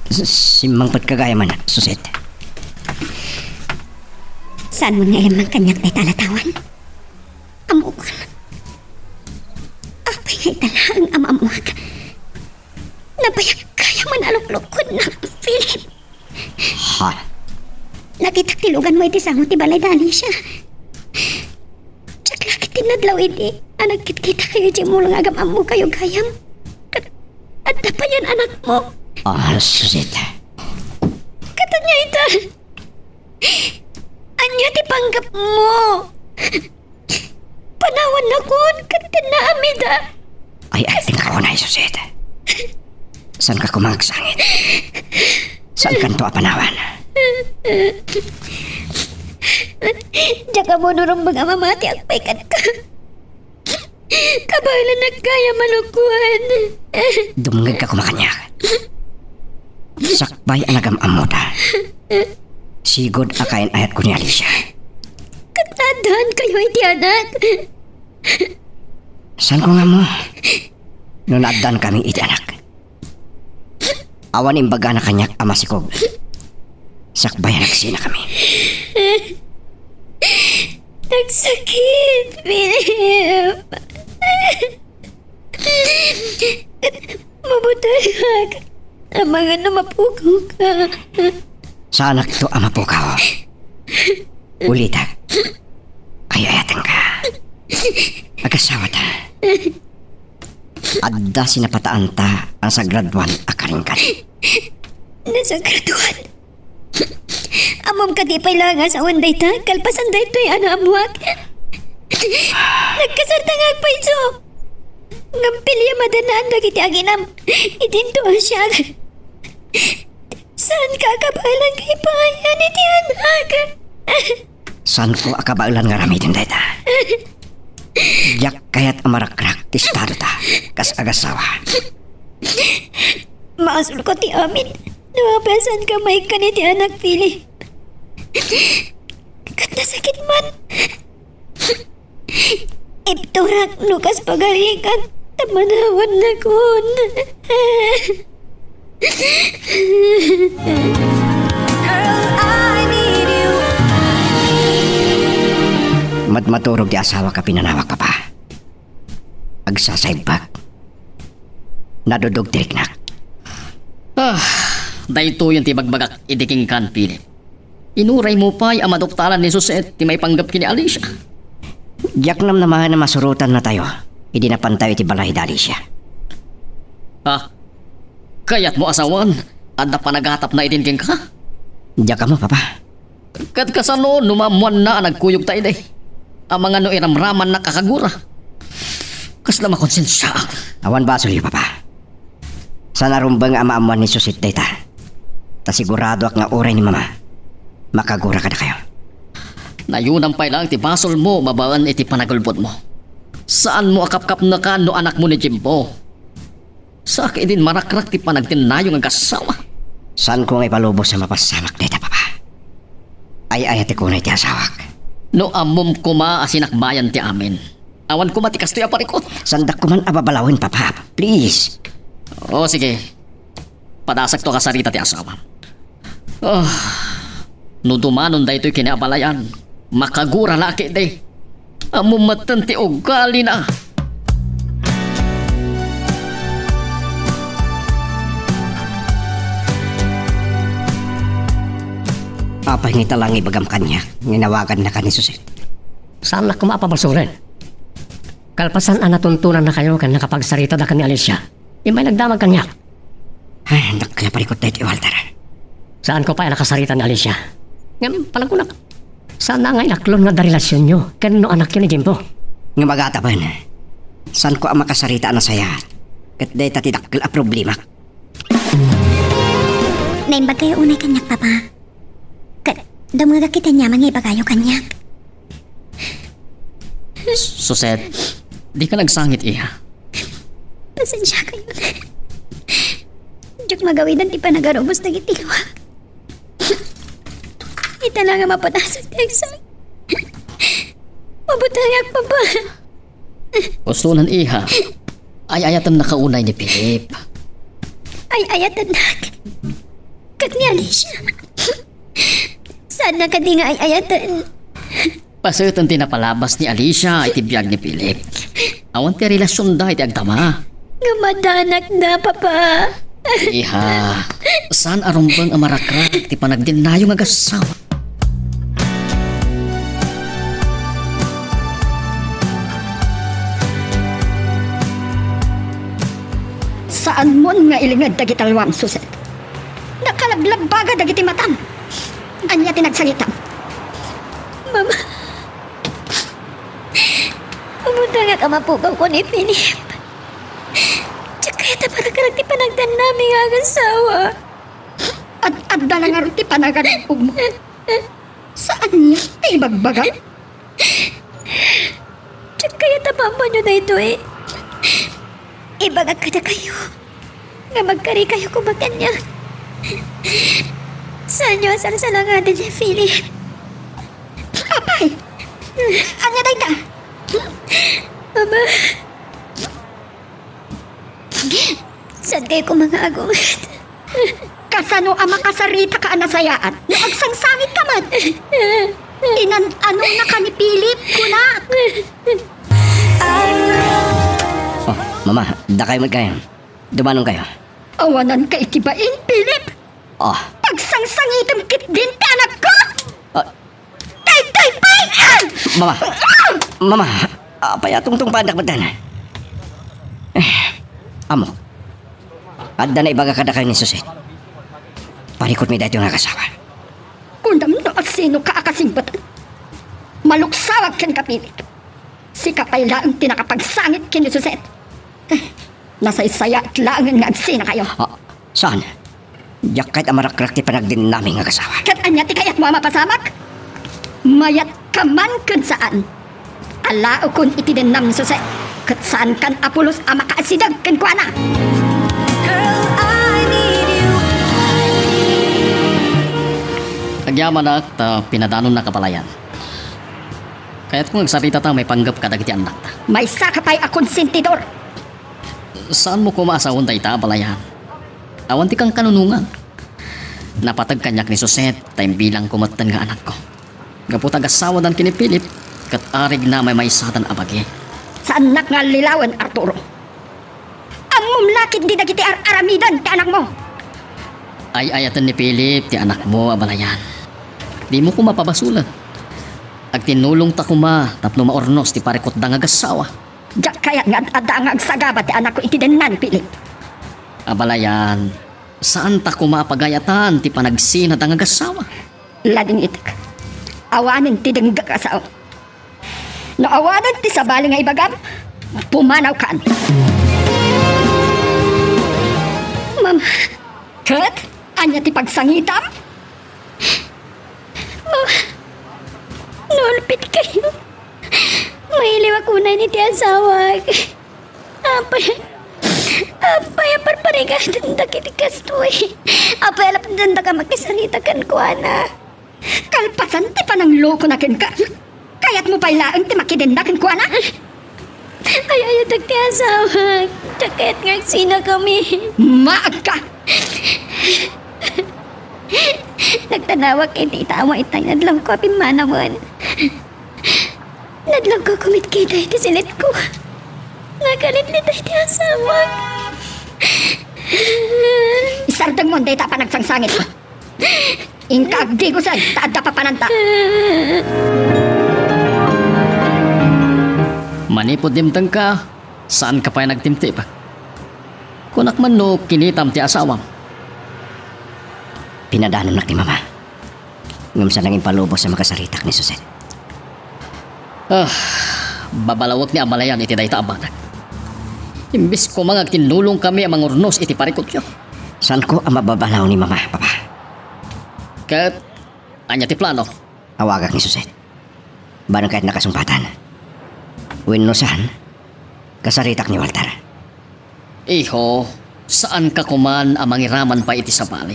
s-, simmangpetka gayam, Suset. Saanmon nga ilemmang kaniak dayta a ladawan? Ammokon. Apay nga ita laeng a maammoak? Nabayag gayam a naluklukuennak, Philip. Ha? Nakitak ti luganmo iti sango ti balay da Alicia. Diak la ket nadlaw idi a nagkitkitakayo idiay mall nga agam-ammokayo gayam. Ket adda payen anakmo. Ah, Suset. Ket ania ita? Ania ti panggepmo? Panawannakon ket ti naamida. Ay, ay, tingkaron ay, Suset. Saanka koma nga agsangit? Saankanto a panawan? Diak ammo no rumbeng a mamatiak pay kenka. Kabaelannak gayam a lukoen. Dumngegka koma kaniak. Sakbay a nagam-ammota. Sigud a kain-ayatko ni Alicia. Ket naaddaankayo iti anak. Saanko nga ammo no naaddaankami iti anak? Awan imbagana kaniak a masikog. Sakbay a nagsinakami. Nagsakit, Philip. Mabutayka. Amangan no mapukawka. Saanakto a mapukaw. Ulitek. Ay-ayatenka. Agasawata. Adda sinapataanta a nasagraduan a karingkari. Nasagraduan? Ammom kadi pay la nga asawan dayta, kalpasan daytoy a naammoak? Nagkasarta nga agpayso. Ngem piliam a dannaan dagiti aginam. Idinto a siak. Saanka a kabaelan nga ipangayan iti anak? Saanko a kabaelan nga aramiden dayta. Diak kayat a marakrak ti estadota kas agassawa. Masulko ti amin no apay a saanka maikkan iti anak, Philip. Ket nasakit man. Ibturak no kas pagarikan ta manawannakon. Girl, I need you. Matmaturog ti asawak a pinanawak, Papa. Agsasaibbag. Nadudog ti riknak. Ah, daytoyen ti ibagbagak idi kenka, Philip. Inuraymo pay a maduktalan ni Suset ti maipanggep ken ni Alicia. Diak namnamaen a masurotannatayo idi napantayo iti balay da Alicia. Ha? Kayatmo a sawen, adda panagatapna idin kenka? Diak ammo, Papa. Ket kasano no maammoanna a nagkuyogta idi? Amangan no iramramannak a kagura. Kasla makonsensiaak. Awan basolyo, Papa. Saan a rumbeng a maammuan ni Suset dayta. Ta siguradoak nga uray ni Mama, makagura kadakayo. Nayunam pay laeng ti basolmo babaen iti panagulbodmo. Saanmo a kapkapnekan no anakmo ni Jimbo. Sa ket idin marakrak ti panagdennayo nga agassawa. Saanko nga ipalubos a mapasamak dayta, Papa. Ay-ayatek unay ti asawak. No ammom koma a sinakbayan ti amin, awan koma ti kastoy a parikut. Saandak koman a babalawen, Papa. Please. O, sige. Padasakto a kasarita ti asawam. Ah, no dumanon daytoy ken ni abalayan, makagura la ketdi. Ammom metten ti ugalina. Apay nga ita la nga ibagam kaniak nga inawagannaka ni Suset? Saannak koma a pabasolen. Kalpasan a natuntonannakayo ken nakapagsaritada ken ni Alicia, immay nagdamag kaniak. Ay, dakkel a parikut daytoy, Walter. Saanko pay a nakasarita ni Alicia. Ngem, panagkunak, saanna nga inaklon nga adda relasionyo ken no anakyo ni Jimbo. Ngem agatapen, saanko a makasarita a nasayaat. Ket dayta ti dakkel a problemak. Naimbagkayo unay kaniak, Papa. Ket dumngegak iti aniaman nga ibagayo kaniak. Suset, dika nagsangit, iha. Pasensiakayo. Diak magawidan ti panagarubos dagiti luak. Ita la nga maputasan ti agsa. Mabutengak, Papa. Ustonan, iha. Ay-ayatennaka unay ni Philip. Ay-ayatennak. Ket ni Alicia. Saanna kadi nga ay-ayaten. Paseten ti napalabas ni Alicia iti biag ni Philip. Awan ti relasionda iti agdama. Ngem adda anakda, Papa. Iha, saan a rumbeng a marakrak ti panagdennayo nga agassawa. Saanmon nga ilinged dagiti alwam, Suset. Nakalablabbaga dagiti matam. Ania ti nagsangitam? Mama, mabutengak a mapugawko ni Philip. Diak kayat a parakrak ti panagdennami nga agassawa. Ad-adda la ngarud ti panagarupugmo. Saanyo ti ibagbagam? Diak kayat a maammoanyo daytoy. Ibagak kadakayo nga magkarikayo koma kaniak. Saanyo a salsalangaden ni Philip. Apay! Ania dayta? Mama. Saankayo koma nga agunget. Kasano a makasaritaka a nasayaat no agsangsangitka met? Inan-anonaka ni Philip, kunak. Oh, Mama, dakayo met gayam. Dumanonkayo. Awananka iti bain, Philip. Oh. Pagsangsangitem ketdin ti anakko. Ah, Tay, tay, tay! Ah! Mama! Mama! Apay a tungtungpaandak metten? Eh, ammok. Adda naibaga kadakayo ni Suset. Parikutmi daytoy nga agasawa. Kunam no asinoka a kasingpetan. Maluksawak kenka, Philip. Sika pay laeng ti nakapagsangit ken ni Suset. Nasaysayaat laengen nga agsinakayo. Ah, saan? Diak kayat a marakrak ti panagdennami nga agasawa. Ket ania ti kayatmo a mapasamak? Mayat ka man ken saan. Alaokon iti dennam ni Suset. Ket saankan a pulos a makaasideg kenkuana. Girl, I need you. Agyamanak ta pinadanonnaka, abalayan. Kayatko nga agsaritata maipanggep kadagiti annakta. Maysaka pay a konsentidor. Saanmo koma a sawen dayta, abalayan. Awan ti kankanunongan. Napateg kaniak ni Suset, ta imbilangko metten nga anakko. Gapu ta agassawadan ken ni Philip, ket arigna a maymaysadan a bagi. Saannak nga allilawen, Arturo. Ammom la ketdi dagiti ar-aramiden ti anakmo. Ay-ayaten ni Philip ti anakmo, abalayan. Dimo koma pabasolen. Agtinnulongta koma tapno maurnos ti parikutda nga agassawa. Diak kayat nga ad-adda nga agsagaba ti anakko iti denna ni Philip. Abalayan, saanta koma a pagayatan ti panagsinada nga agassawa. Ladingitek. Awanen ti denggek a sao. No awanen ti sabali nga ibagam, pumanawkan. Ket ania ti pagsangitam? Ma, nulpit kayo. Mailiwak unay ni ti asawak. Apay, apay a parparigaten dagiti kastoy? Apay a lapdan daka makisarita kenkuana? Kalpasan ti pananglokona kenka, kayatmo pay laeng ti makidenda kenkuana? Ay-ayatek ti asawak. Diak kayat nga agsinakami. Maagka! Nagtanawak iti itawa itay nadlawko a pimmanawen. Nadlawko kumitkita iti sinitko. Nagalitlit iti asawak. Isardengmo dayta a panagsangsangit. Inka agdigosen, ta adda papananta. Manipud dimtengka, saanka pay nagtimtipek. Kunak man no kinitam ti asawam. Pinadanonnak ni Mama. Ngem saan nga impalubos a makasaritak ni Suset. Ah, babalawek ni abalayan iti dayta a banag. Imbes koma nga agtinnulongkami a mangurnos iti parikutyo. Saanko a mababalaw ni Mama, Papa. Ket ania ti plano? Awagak ni Suset. Banon kayat nakasungpatan. Wenno saan, kasaritak ni Walter. Iho, saanka koman a mangiraman pay iti sabali?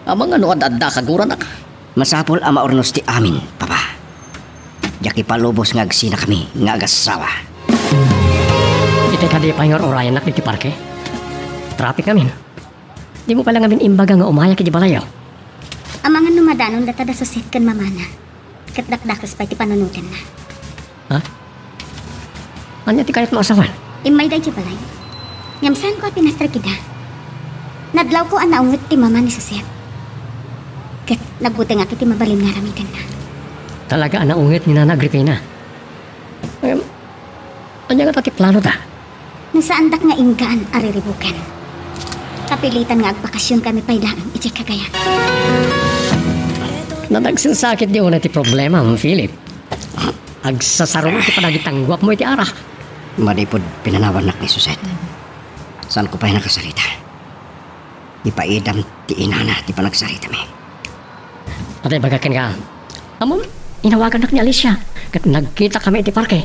Amangan no ad-adda kaguranak. Masapul a maurnos ti amin, Papa. Diak ipalubos nga agsinakami nga agassawa. Iti kadi pay nga ur-urayannak diti parke? Traffic ngamin. Dimo pay la ngamin imbaga nga umayak iti balayyo. Amangan no madanon data da Suset ken mamana. Ket dakdakes pay ti panunotenna. Ha? Ania ti kayatmo a sawen? Immayda idiay balay. Ngem saanko a pinasar ida. Nadlawko a naunget ti mama ni Suset. Ket nagbutengak iti mabalin nga aramidenna. Talaga a naunget ni Nana Agripina. Ngem, ania ngata ti planota? No saandak nga inggaan a riribuken, kapilitan nga agbakasionkami pay laeng idiay Cagayan. Nanagsensakit di unay ti problemam, Philip. Agsasarungod ti panagitangguapmo iti ara. Manipud pinanawannak ni Suset, saanko pay nakasarita. Ipaidam ti inana ti panagsaritami. Ata ibaga kenka, ammom, inawagannak ni Alicia, ket nagkitakami iti parke.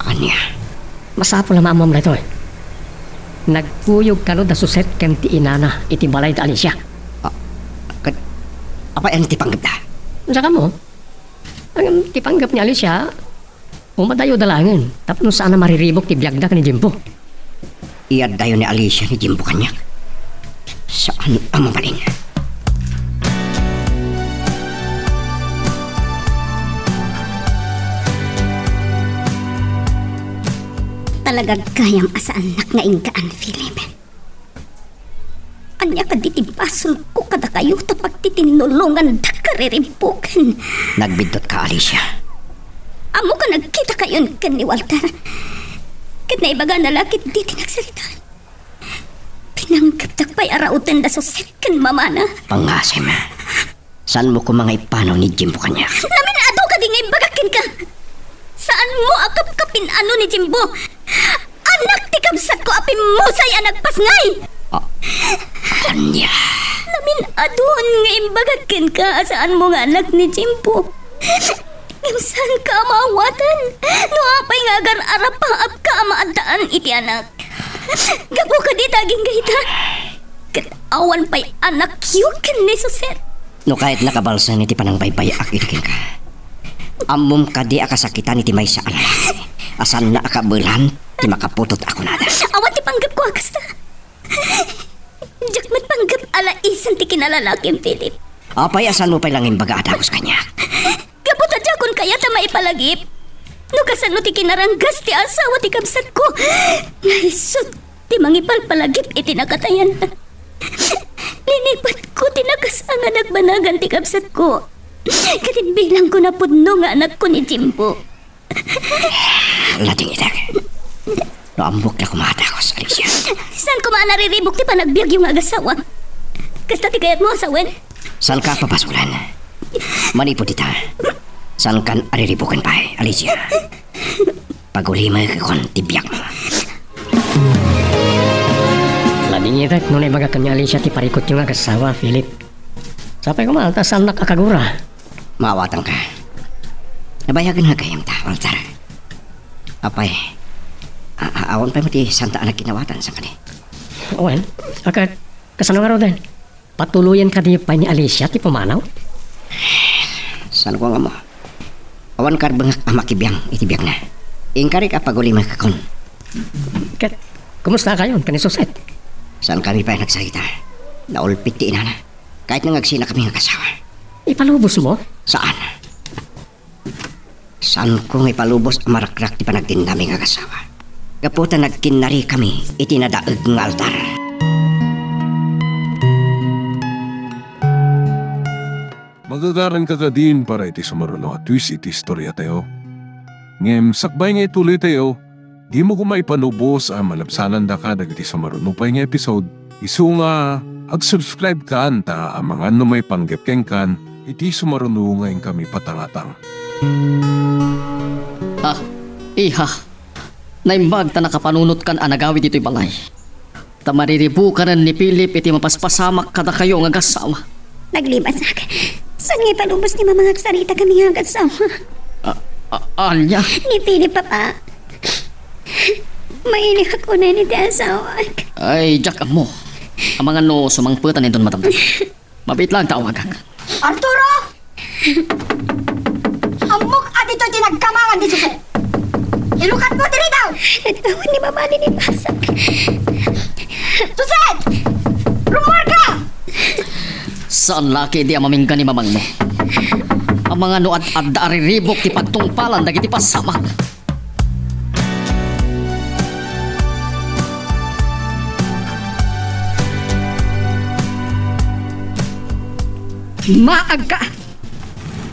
Ania? Masapul a maammom daytoy. Nagkuyog kano da Suset ken ti inana iti balay da Alicia. Ah, ket apay ania ti panggepda? Diak ammo. Ngem ti panggep ni Alicia, umadayoda laengen, tapno saan a mariribuk ti biagda ken ni Jimbo. Iaddayo ni Alicia ni Jimbo kaniak? Saan a mabalin. Talaga gayam a saannak nga inggaan, Philip. Ania kadi ti basolko kadakayo ta pagtitinnulongandak a riribuken? Nagbiddutka, Alicia. Ammok a nagkitakayon ken ni Walter. Ket naibagana la ketdi ti nagsaritaan. Pinanggepdak pay a rauten da Suset ken mamana. Pangngasim. Saanmo koma nga ipanaw ni Jimbo kaniak? Namin-adu kadi nga imbagak kenka? Saanmo a kapkapin-ano ni Jimbo? Anak ti kabsatko a pimmusay a nagpasngay! Ah, ania? Namin-adun nga imbagak kenka a saanmo nga anak ni Jimbo. Ngem saanka a maawatan no apay nga agar-arapaapka a maaddaan iti anak. Gapu kadi ta agingga ita, ket awan pay anakyo ken ni Suset. No kayatnak a balsen iti panangbaybay-ak idi kenka, ammom kadi a kasakitan iti maysa a lalaki a saanna a kabelan ti makaputot a kunada. Awan ti panggepko a kasta. Diak met panggep a laisen ti kinalalakim, Philip. Apay a saanmo pay la nga imbaga a dagus kaniak? Gapu ta diakon kayat a maipalagip. No kasano ti kinaranggas ti asawa ti kabsatko, nga isu ti mangipalpalagip iti nakatayanna. Linipatko ti nakas-ang a nagbanagan ti kabsatko. Ket imbilangko a pudno nga anakko ni Jimbo. Ladingitek. No ammok la koma a dagus, Alicia. Saan koma a nariribuk ti panagbiagyo nga agasawa? Kasta ti kayatmo a sawen? Saanka a pabasolen? Manipud ita, saankan a riribuken pay, Alicia. Pagulimekon ti biagmo. Ladingi Ket no naibaga ken ni Alicia ti parikutyo nga agassawa, Philip. Sapay koma, ta saannak a kagura. Maawatanka. Nabayagen nga gayyemta, Walter. Apay, a-, a-, awan pay met ti saanta a nagkinawatan, saan kadi? Wen, a ket, kasano ngaruden? Patuloyen kadi pay ni Alicia ti pumanaw? Saanko nga ammo. Awan karbengak a makibiang iti biagna. Inkarik a pagulimekon. Ket, kumustakayon ken ni Suset? Saankami pay a nagsarita. Naulpit ti inana. Kayatna nga agsinakami nga agasawa. Ipalubosmo? Saan? Saanko nga ipalubos a marakrak ti panagdennami nga agasawa. Gapu ta nagkinnarikami iti nadaeg nga altar. Magagaranka kadin para iti sumaruno a twist iti istoriatayo. Ngem sakbay nga ituloytayo, dimo koma ipalubos a malabsanandaka dagiti sumaruno pay nga episode. Isu nga, ag-subscribe kan ta amangan no maipanggep kenkan iti sumaruno nga inkami patangatang. Ah, iha, naimbag ta nakapanunotkan a nagawid ditoy balay. Ta mariribukanen ni Philip iti mapaspasamak kadakayo nga agassawa. Naglibasak. Saan nga ipalubos ni Mama nga agsaritakami nga agassawa? A-, a-, ania? Ni Philip, Papa. Mailiak unay iti asawak. Ay, diak ammo. Amangan no sumangpetan inton madamdama. Mabiit laeng ta awagak. Arturo! Ammok a ditoy ti nagkamangan ni Jose. Ilukatmo diri daw! Nagtawen ni Mama ni Pasak. Jose! Rummuarka! Saan la ketdi a mamingga ni mamangmo? Amangan no ad-adda a riribuk ti pagtungpalan dagiti pasamak. Maagka!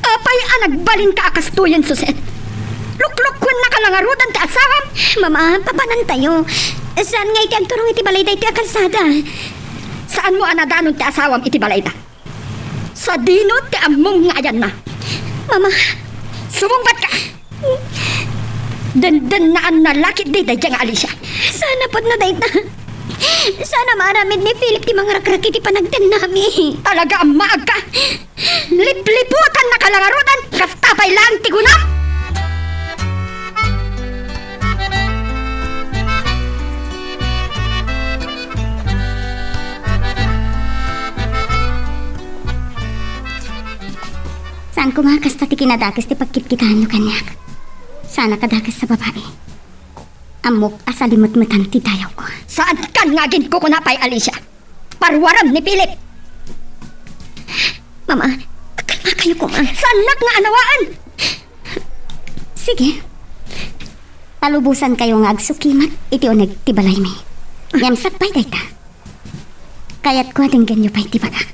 Apay a nagbalinka a kastoyen, Suset? Luklukuennaka la ngaruden ti asawam? Mama, papanantayo. Saan nga iti agturong iti balay daytoy a kalsada? Saanmo a nadanon ti asawam iti balayda? Sadino ti ammom nga ayanna? Mama. Sumungbatka! Dendennaanna la ketdi daydiay nga Alicia. Saan a pudno dayta. Saan a maaramid ni Philip ti mangrakrak iti panagdennami. Talaga a maagka! Lipliputannaka la ngaruden, kasta pay laeng ti kunam! Saan koma a kasta ti kinadakes ti pagkitkitaenyo kaniak. Saan a kadakes a babai. Ammok a salimetmetan ti dayawko. Saankan nga aginkukuna pay, Alicia. Paruarem ni Philip. Mama, agkalmakayo koma. Saannak nga anawaen. Sige. Palubosankayo nga agsukimak iti uneg ti balaymi. Ngem sakbay dayta, kayatko a denggenyo pay ti bagak.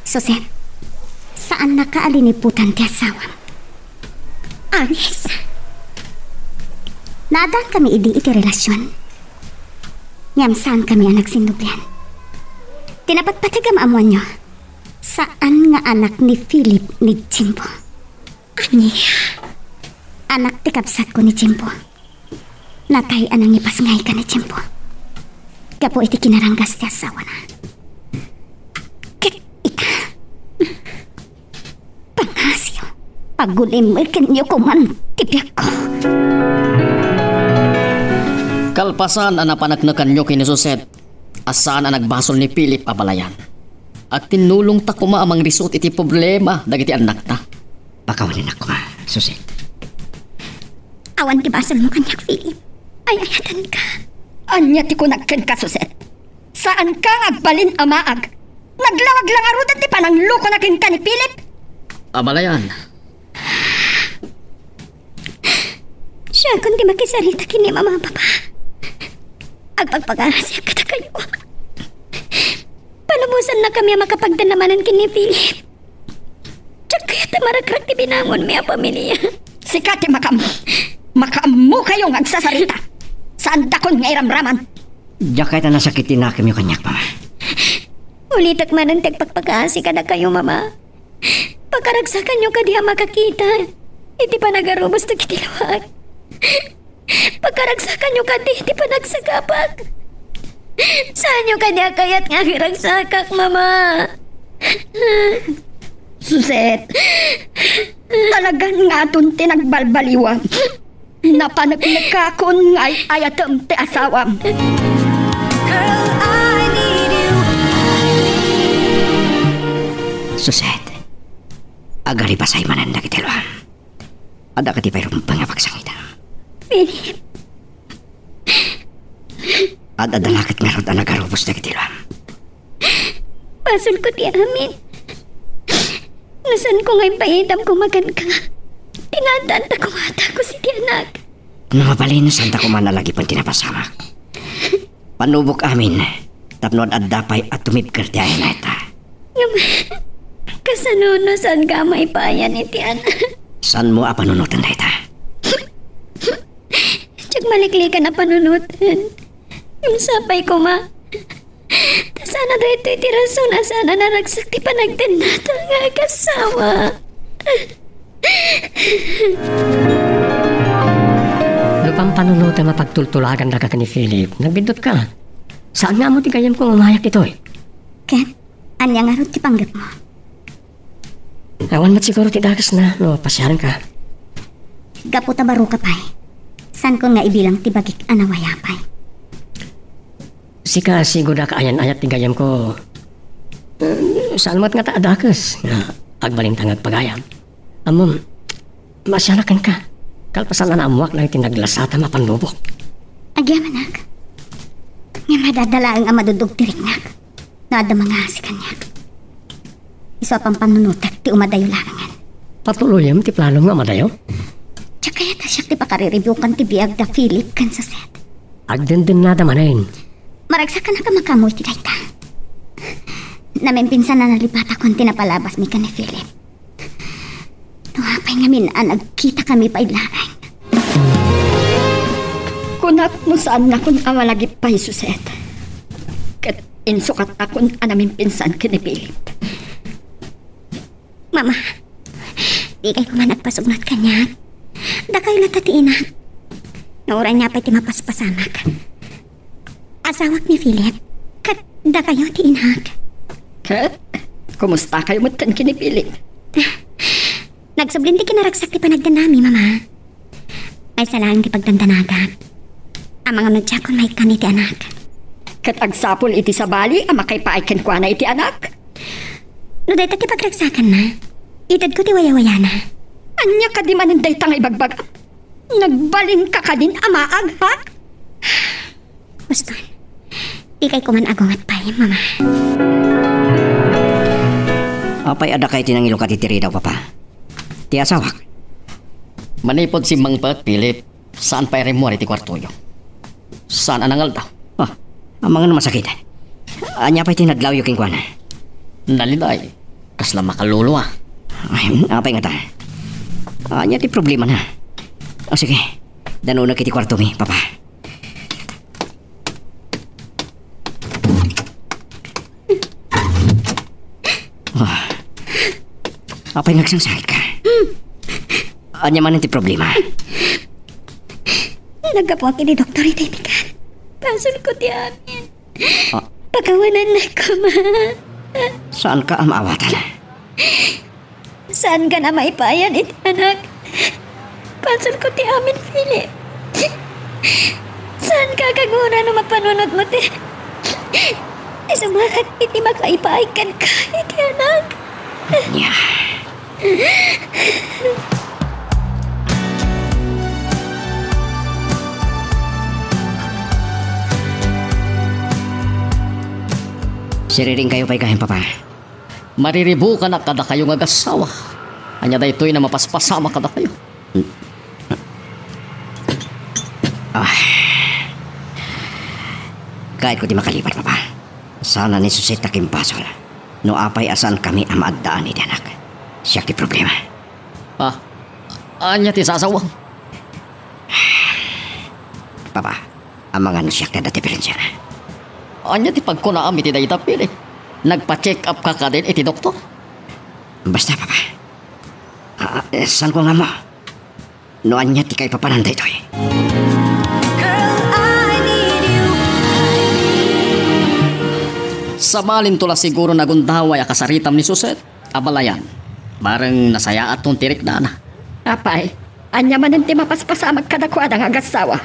Suset, saannaka a liniputan ti asawam. Anis. Naaddankami idi iti relasion. Ngem saankami a nagsinnublian. Ti napatpateg a maammoanyo, saan nga anak ni Philip ni Jimbo. Ania? Anak ti kabsatko ni Jimbo. Natay a nangipasngay ken ni Jimbo gapu iti kinaranggas ti asawana. Ket ita, pangasiyo, pagulimekenyo koman ti biagko. Kalpasan a napaneknekanyo ken ni Suset a saan a nagbasol ni Philip a balayan, agtinnulongta koma a mangrisut iti problema dagiti annakta. Pakawanennak koma, Suset. Awan ti basolmo kaniak, Philip. Ay-ayatenka. Ania ti kunak kenka, Suset? Saanka nga agbalin a maag. Naglawag la ngaruden ti pananglokona kenka ni Philip. A balayan. Siakon ti makisarita ken ni Mama, Papa. Agpagpangasiak kadakayo. Palubosannakami a makapagdennami manen ken ni Philip. Diak kayat a marakrak ti binangonmi a pamilia. Sika ti makaammo. Makaammokayo nga agsasarita. Saandakon nga iramraman. Diak kayat a nasakit ti nakemyo kaniak, Mama. Ulitek manen ti agpakpakaasi kadakayo, Mama. Pakaragsakanyo kadi a makakita iti panagarubos dagiti luak. Pakaragsakanyo kadi iti panagsagabak. Saanyo kadi a kayat nga agiragsakak, Mama? Suset, talagan nga adun ti nagbalbaliwam. Napaneknekakon nga ay-ayatem ti asawam. Girl, I need you. Suset, agaribasay manen dagiti luam. Adda kadi pay rumbeng a pagsangita? Philip. Ad-adda la ket ngarud a nagarubos dagiti luam. Basolko ti amin. No saanko nga impayitam koma kenka, ti naaddaanta koma a dagus iti anak. No mabalin, saanta koma a lagipen ti napasamak. Pannubok amin, tapno ad-adda pay a tumibker ti ayanayta. Ngem, kasano no saanka a maipayan iti anak? Saanmo a panunoten dayta? Diak maliklikan a panunoten. Ngem sapay koma, ta saan a daytoy ti rason a saan a naragsak ti panagdennata nga agasawa. No pampanunotem a pagtultulagandaka ken ni Philip, nagbiddutka. Saan nga ammo ti gayyemko nga umayak ditoy? Ken, ania ngarud ti panggepmo? Awan met siguro ti dakesna no pasiarenka. Gapu ta baroka pay, saanko nga ibilang ti bagik a nawayapay. Sika, sigoda ka ayan-ayat ti gayyemko. Eh, saan met ngata a dakes nga agbalinta nga agpagayam. Ammom, maasianak kenka. Kalpasan a naammoak dagiti naglasatam a pannubok. Agyamanak. Ngem adda laeng a madudog ti riknak no adda mangaasi kaniak. Isu a pampanunotek ti umadayo laengen. Patuloyem ti planom nga umadayo? Diak kayat a siak ti pakariribukan ti biag da Philip ken Suset. Agdendennada manen. Maragsakanak a makaammo iti dayta. Namimpinsan a nalipatakon ti napalabasmi ken ni Philip. No apay ngamin a nagkitakami pay laeng. Kunak no saannakon a malagip pay, Suset. Ket insukatnakon a namimpinsan ken ni Philip. Mama, dikay koma nagpasugnat kaniak. Dakayo latta ti inak. No uray ania pay ti mapaspasamak. Asawak ni Philip, ket dakayo ti inak. Ket, kumustakayo metten ken ni Philip? Nagsublin ti kinaragsak ti panagdennami, Mama. Maysa laeng ti pagdandanagak. Amangan no diakon maikkan iti anak. Ket agsapul iti sabali a makaipaay kenkuana iti anak? No dayta ti pagragsakanna, itedko ti wayawayana. Ania kadi manen dayta nga ibagbagam? Nagbalinka kadin a maag, ha? Baston, dikay koma agunget pay, Mama. Apay a dakay ti nangilukat iti ridaw, Papa? Ti asawak? Manipud simmangpet, Philip, saan pay a rimmuar iti kuartoyo. Saan a nangaldaw. Ah, amangan no masakit. Ania pay ti nadlawyo kenkuana? Naliday. Kasla makaluluwa. Ay, apay ngata? Ania ti problemana? Ah, sige. Danunek iti kuartomi, Papa. Ah. Apay nga agsangsangitka? Ania manen ti problema? Naggapuak iti doktor iti bigat. Basolko ti amin. Ah. Pakawanannak koma. Saanka a maawatan? Saankan a maipayan iti anak. Basolko ti amin, Philip. Saanka a kagura no mapanunotmo ti isumarak iti makaipaay kenka iti anak. Ania? Siriringkayo pay gahem, Papa. Mariribukanak kadakayo nga agassawa. Ania daytoy a mapaspasamak kadakayo? Ah. Kayatko ti makalipat, Papa. Saan a ni Suset a kimbasol. No apay a saankami a maaddaan iti anak, siak ti problema. Ah, ania ti sasawam? Papa, amangan no siak ti adda diferensiana. Ania ti pagkunaam iti dayta, Philip? Nagpa-check up ka kadin iti doktor? Basta, Papa. Ah, eh, saanko nga ammo no ania ti kaipapanan daytoy. Girl, I need you. Sabalinto la siguro nagundaway a kasaritam ni Suset, abalayan. Bareng nasayaatton ti riknana. Apay, ania manen ti mapaspasamak kadakuada nga agassawa?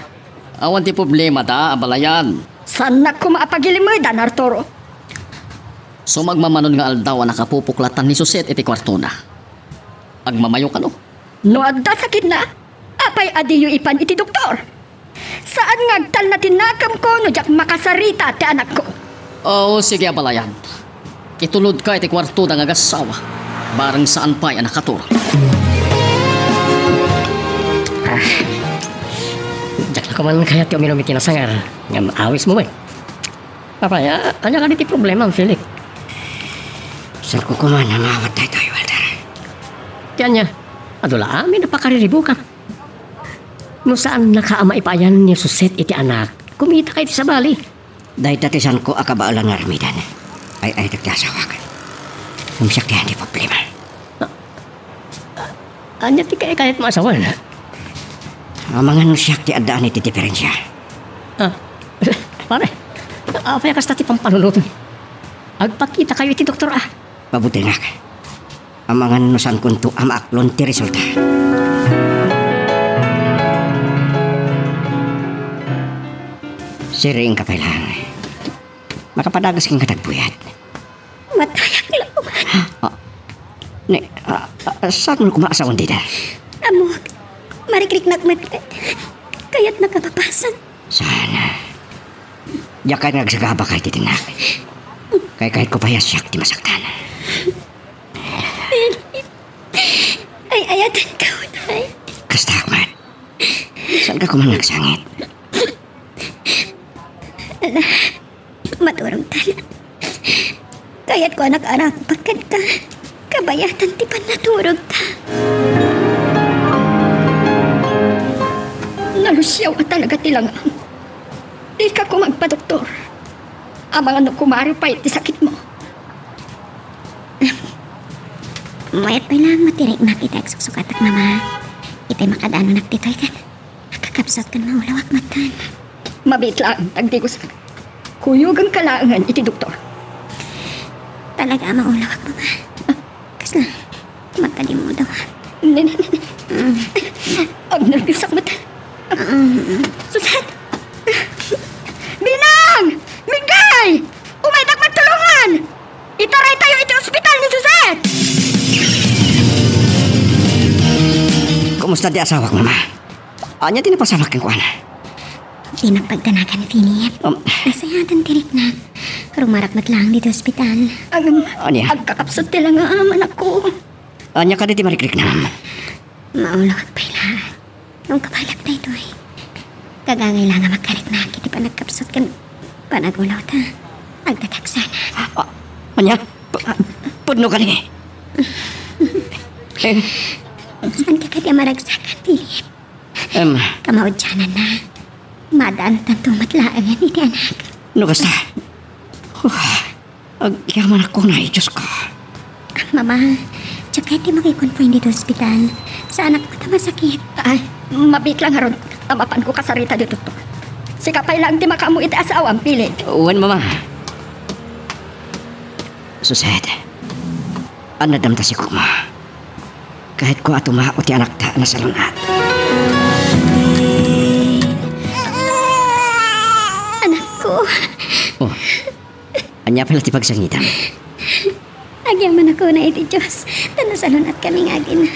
Awan ti problemada, abalayan. Saannak koma a pagilimedan, Arturo. Sumagmamanon nga aldaw a nakapupuklatan ni Suset iti kuartona. Agmamayo kano? No adda sakitna, apay a diyo ipan iti doktor? Saan nga agtalna ti nakemko no diak makasarita ti anakko? O, sige, abalayan. Itulodka iti kuartoda nga agassawa. Bareng saan pay a nakaturog. Ah. Diak la koma kayat ti uminum iti nasangar. Ngem awismo met. Apay, a-, ania kadi ti problemam, Felix? Saanko koma a maawat daytoy, Walter. Ti ania? Adu la amin a pakariribukam. No saannaka a maipayan ni Suset iti anak, kumitaka iti sabali. Dayta ti saanko a kabaelan nga aramiden. Ay-ayatek ti asawak. Ngem siak ti ayan ti problema. Ania ti kayatmo a sawen? Amangan no siak ti addaan iti diferensia. Ah, pare, apay a kasta ti pampanunotem? Agpakitakayo iti doktor, a. Mabutingak. Amangan no saankonto a maaklon ti resulta. Siriingka pay laeng. Makapadages kenka dagiti puyat. Matayak la koma. Ah, ni, ah, ah, saan mo koma a sawen dita? Ammok, marikriknak met ket kayatnak a mapasen. Saan? Diak kayat nga agsagabaka iti tennak. Kaykayatko pay a siak ti masaktan. Philip, ay-ayatenka unay. Kasta met. Saanka koma nga agsangit? Ala, maturogta la. Kayatko a nakaarakupak kenka. Kabayatan ti pannaturogta. Nalusiaw a talaga ti langam. Dika koma agpadoktor. Amangan no kumaro pay ti sakitmo. Mayat pay laeng ti riknak iti agsuksukatak, Mama. Itay makadanonak ditoy ket agkakapsut ken maulawak metten. Mabiit laeng, agdigusak. Kuyogenka laengen iti doktor. Talaga a maulawak, Mama. Kasla, magkalimudaw. Ne, ne, ne, ne. Mm. Agnerbiusak met. Mm. Suset! Binang! Migay! Umaydak man tulongan! Itaraytayo iti ospital ni Suset! Kumusta ti asawak, Mama? Ania ti napasamak kenkuana? Dinak pagdanagan, Philip. Um. Nasayaatan ti riknak. Rumarak met laeng ditoy ospital. Agam-, ania? Agkakapsut ti langam, anakko. Ania kadi ti marikriknam? Maulawak pay laeng. Ngem kabaelak daytoy. Gagangay laeng a makariknak iti panagkapsut ken panagulawta. Agtatagsanak. Ah, ania? Pu-, pudno kadi? Eh. Saanka kadi a maragsakan, Philip? Em. Kamaudiananna, maaddaantanto met laengen iti anak. No kasta? Huh. Agyamanak unay, Diosko. Mama, diak kayat ti makikonfine ditoy ospital. Saanak met a masakit. Ay, mabiit la ngarud a mapanko kasarita ditoy, doktor. Sika pay laeng ti makaammo iti asawam, Philip. Wen, Mama. Suset, annadam ta sikukma. Kayatko a tumao ti anakta a nasalun-at. Anakko. Oh. Ania pay la ti pagsangitam? Agyamanak unay iti Dios, ta nasalun-atkami nga agina.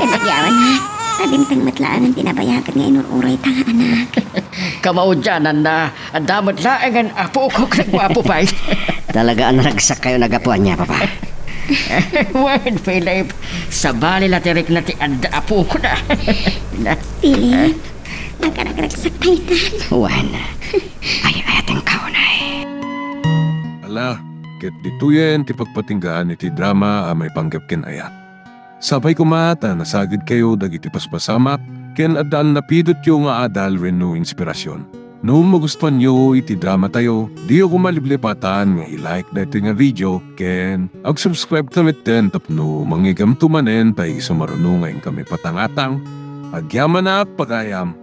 Ken agyamannak, ta dimteng met laengen ti nabayagen nga inur-urayta nga anak. Kamaudiananna, adda met laengen apok ken guapo pay. Talaga a naragsak kayo nga gapu ania, Papa? Wen, Philip, sabali la ti rikna ti adda apokna. Philip, agkaragragsak pay itan. Wen, ay-ayatenka unay. Ala, ket ditoyen ti pagpatinggaan iti drama a maipanggep ken ayat. Sapay koma ta nasagidkayo dagiti paspasamak ken adda a napidotyo nga adal wenno inspirasyon. No magustuanyo iti dramatayo, diyo koma liplipatan nga i-like daytoy nga video ken ag-subscribe ta metten tapno mangigamto manen ta isu maruno nga inkami patangatang. Agyamanak, pagayam!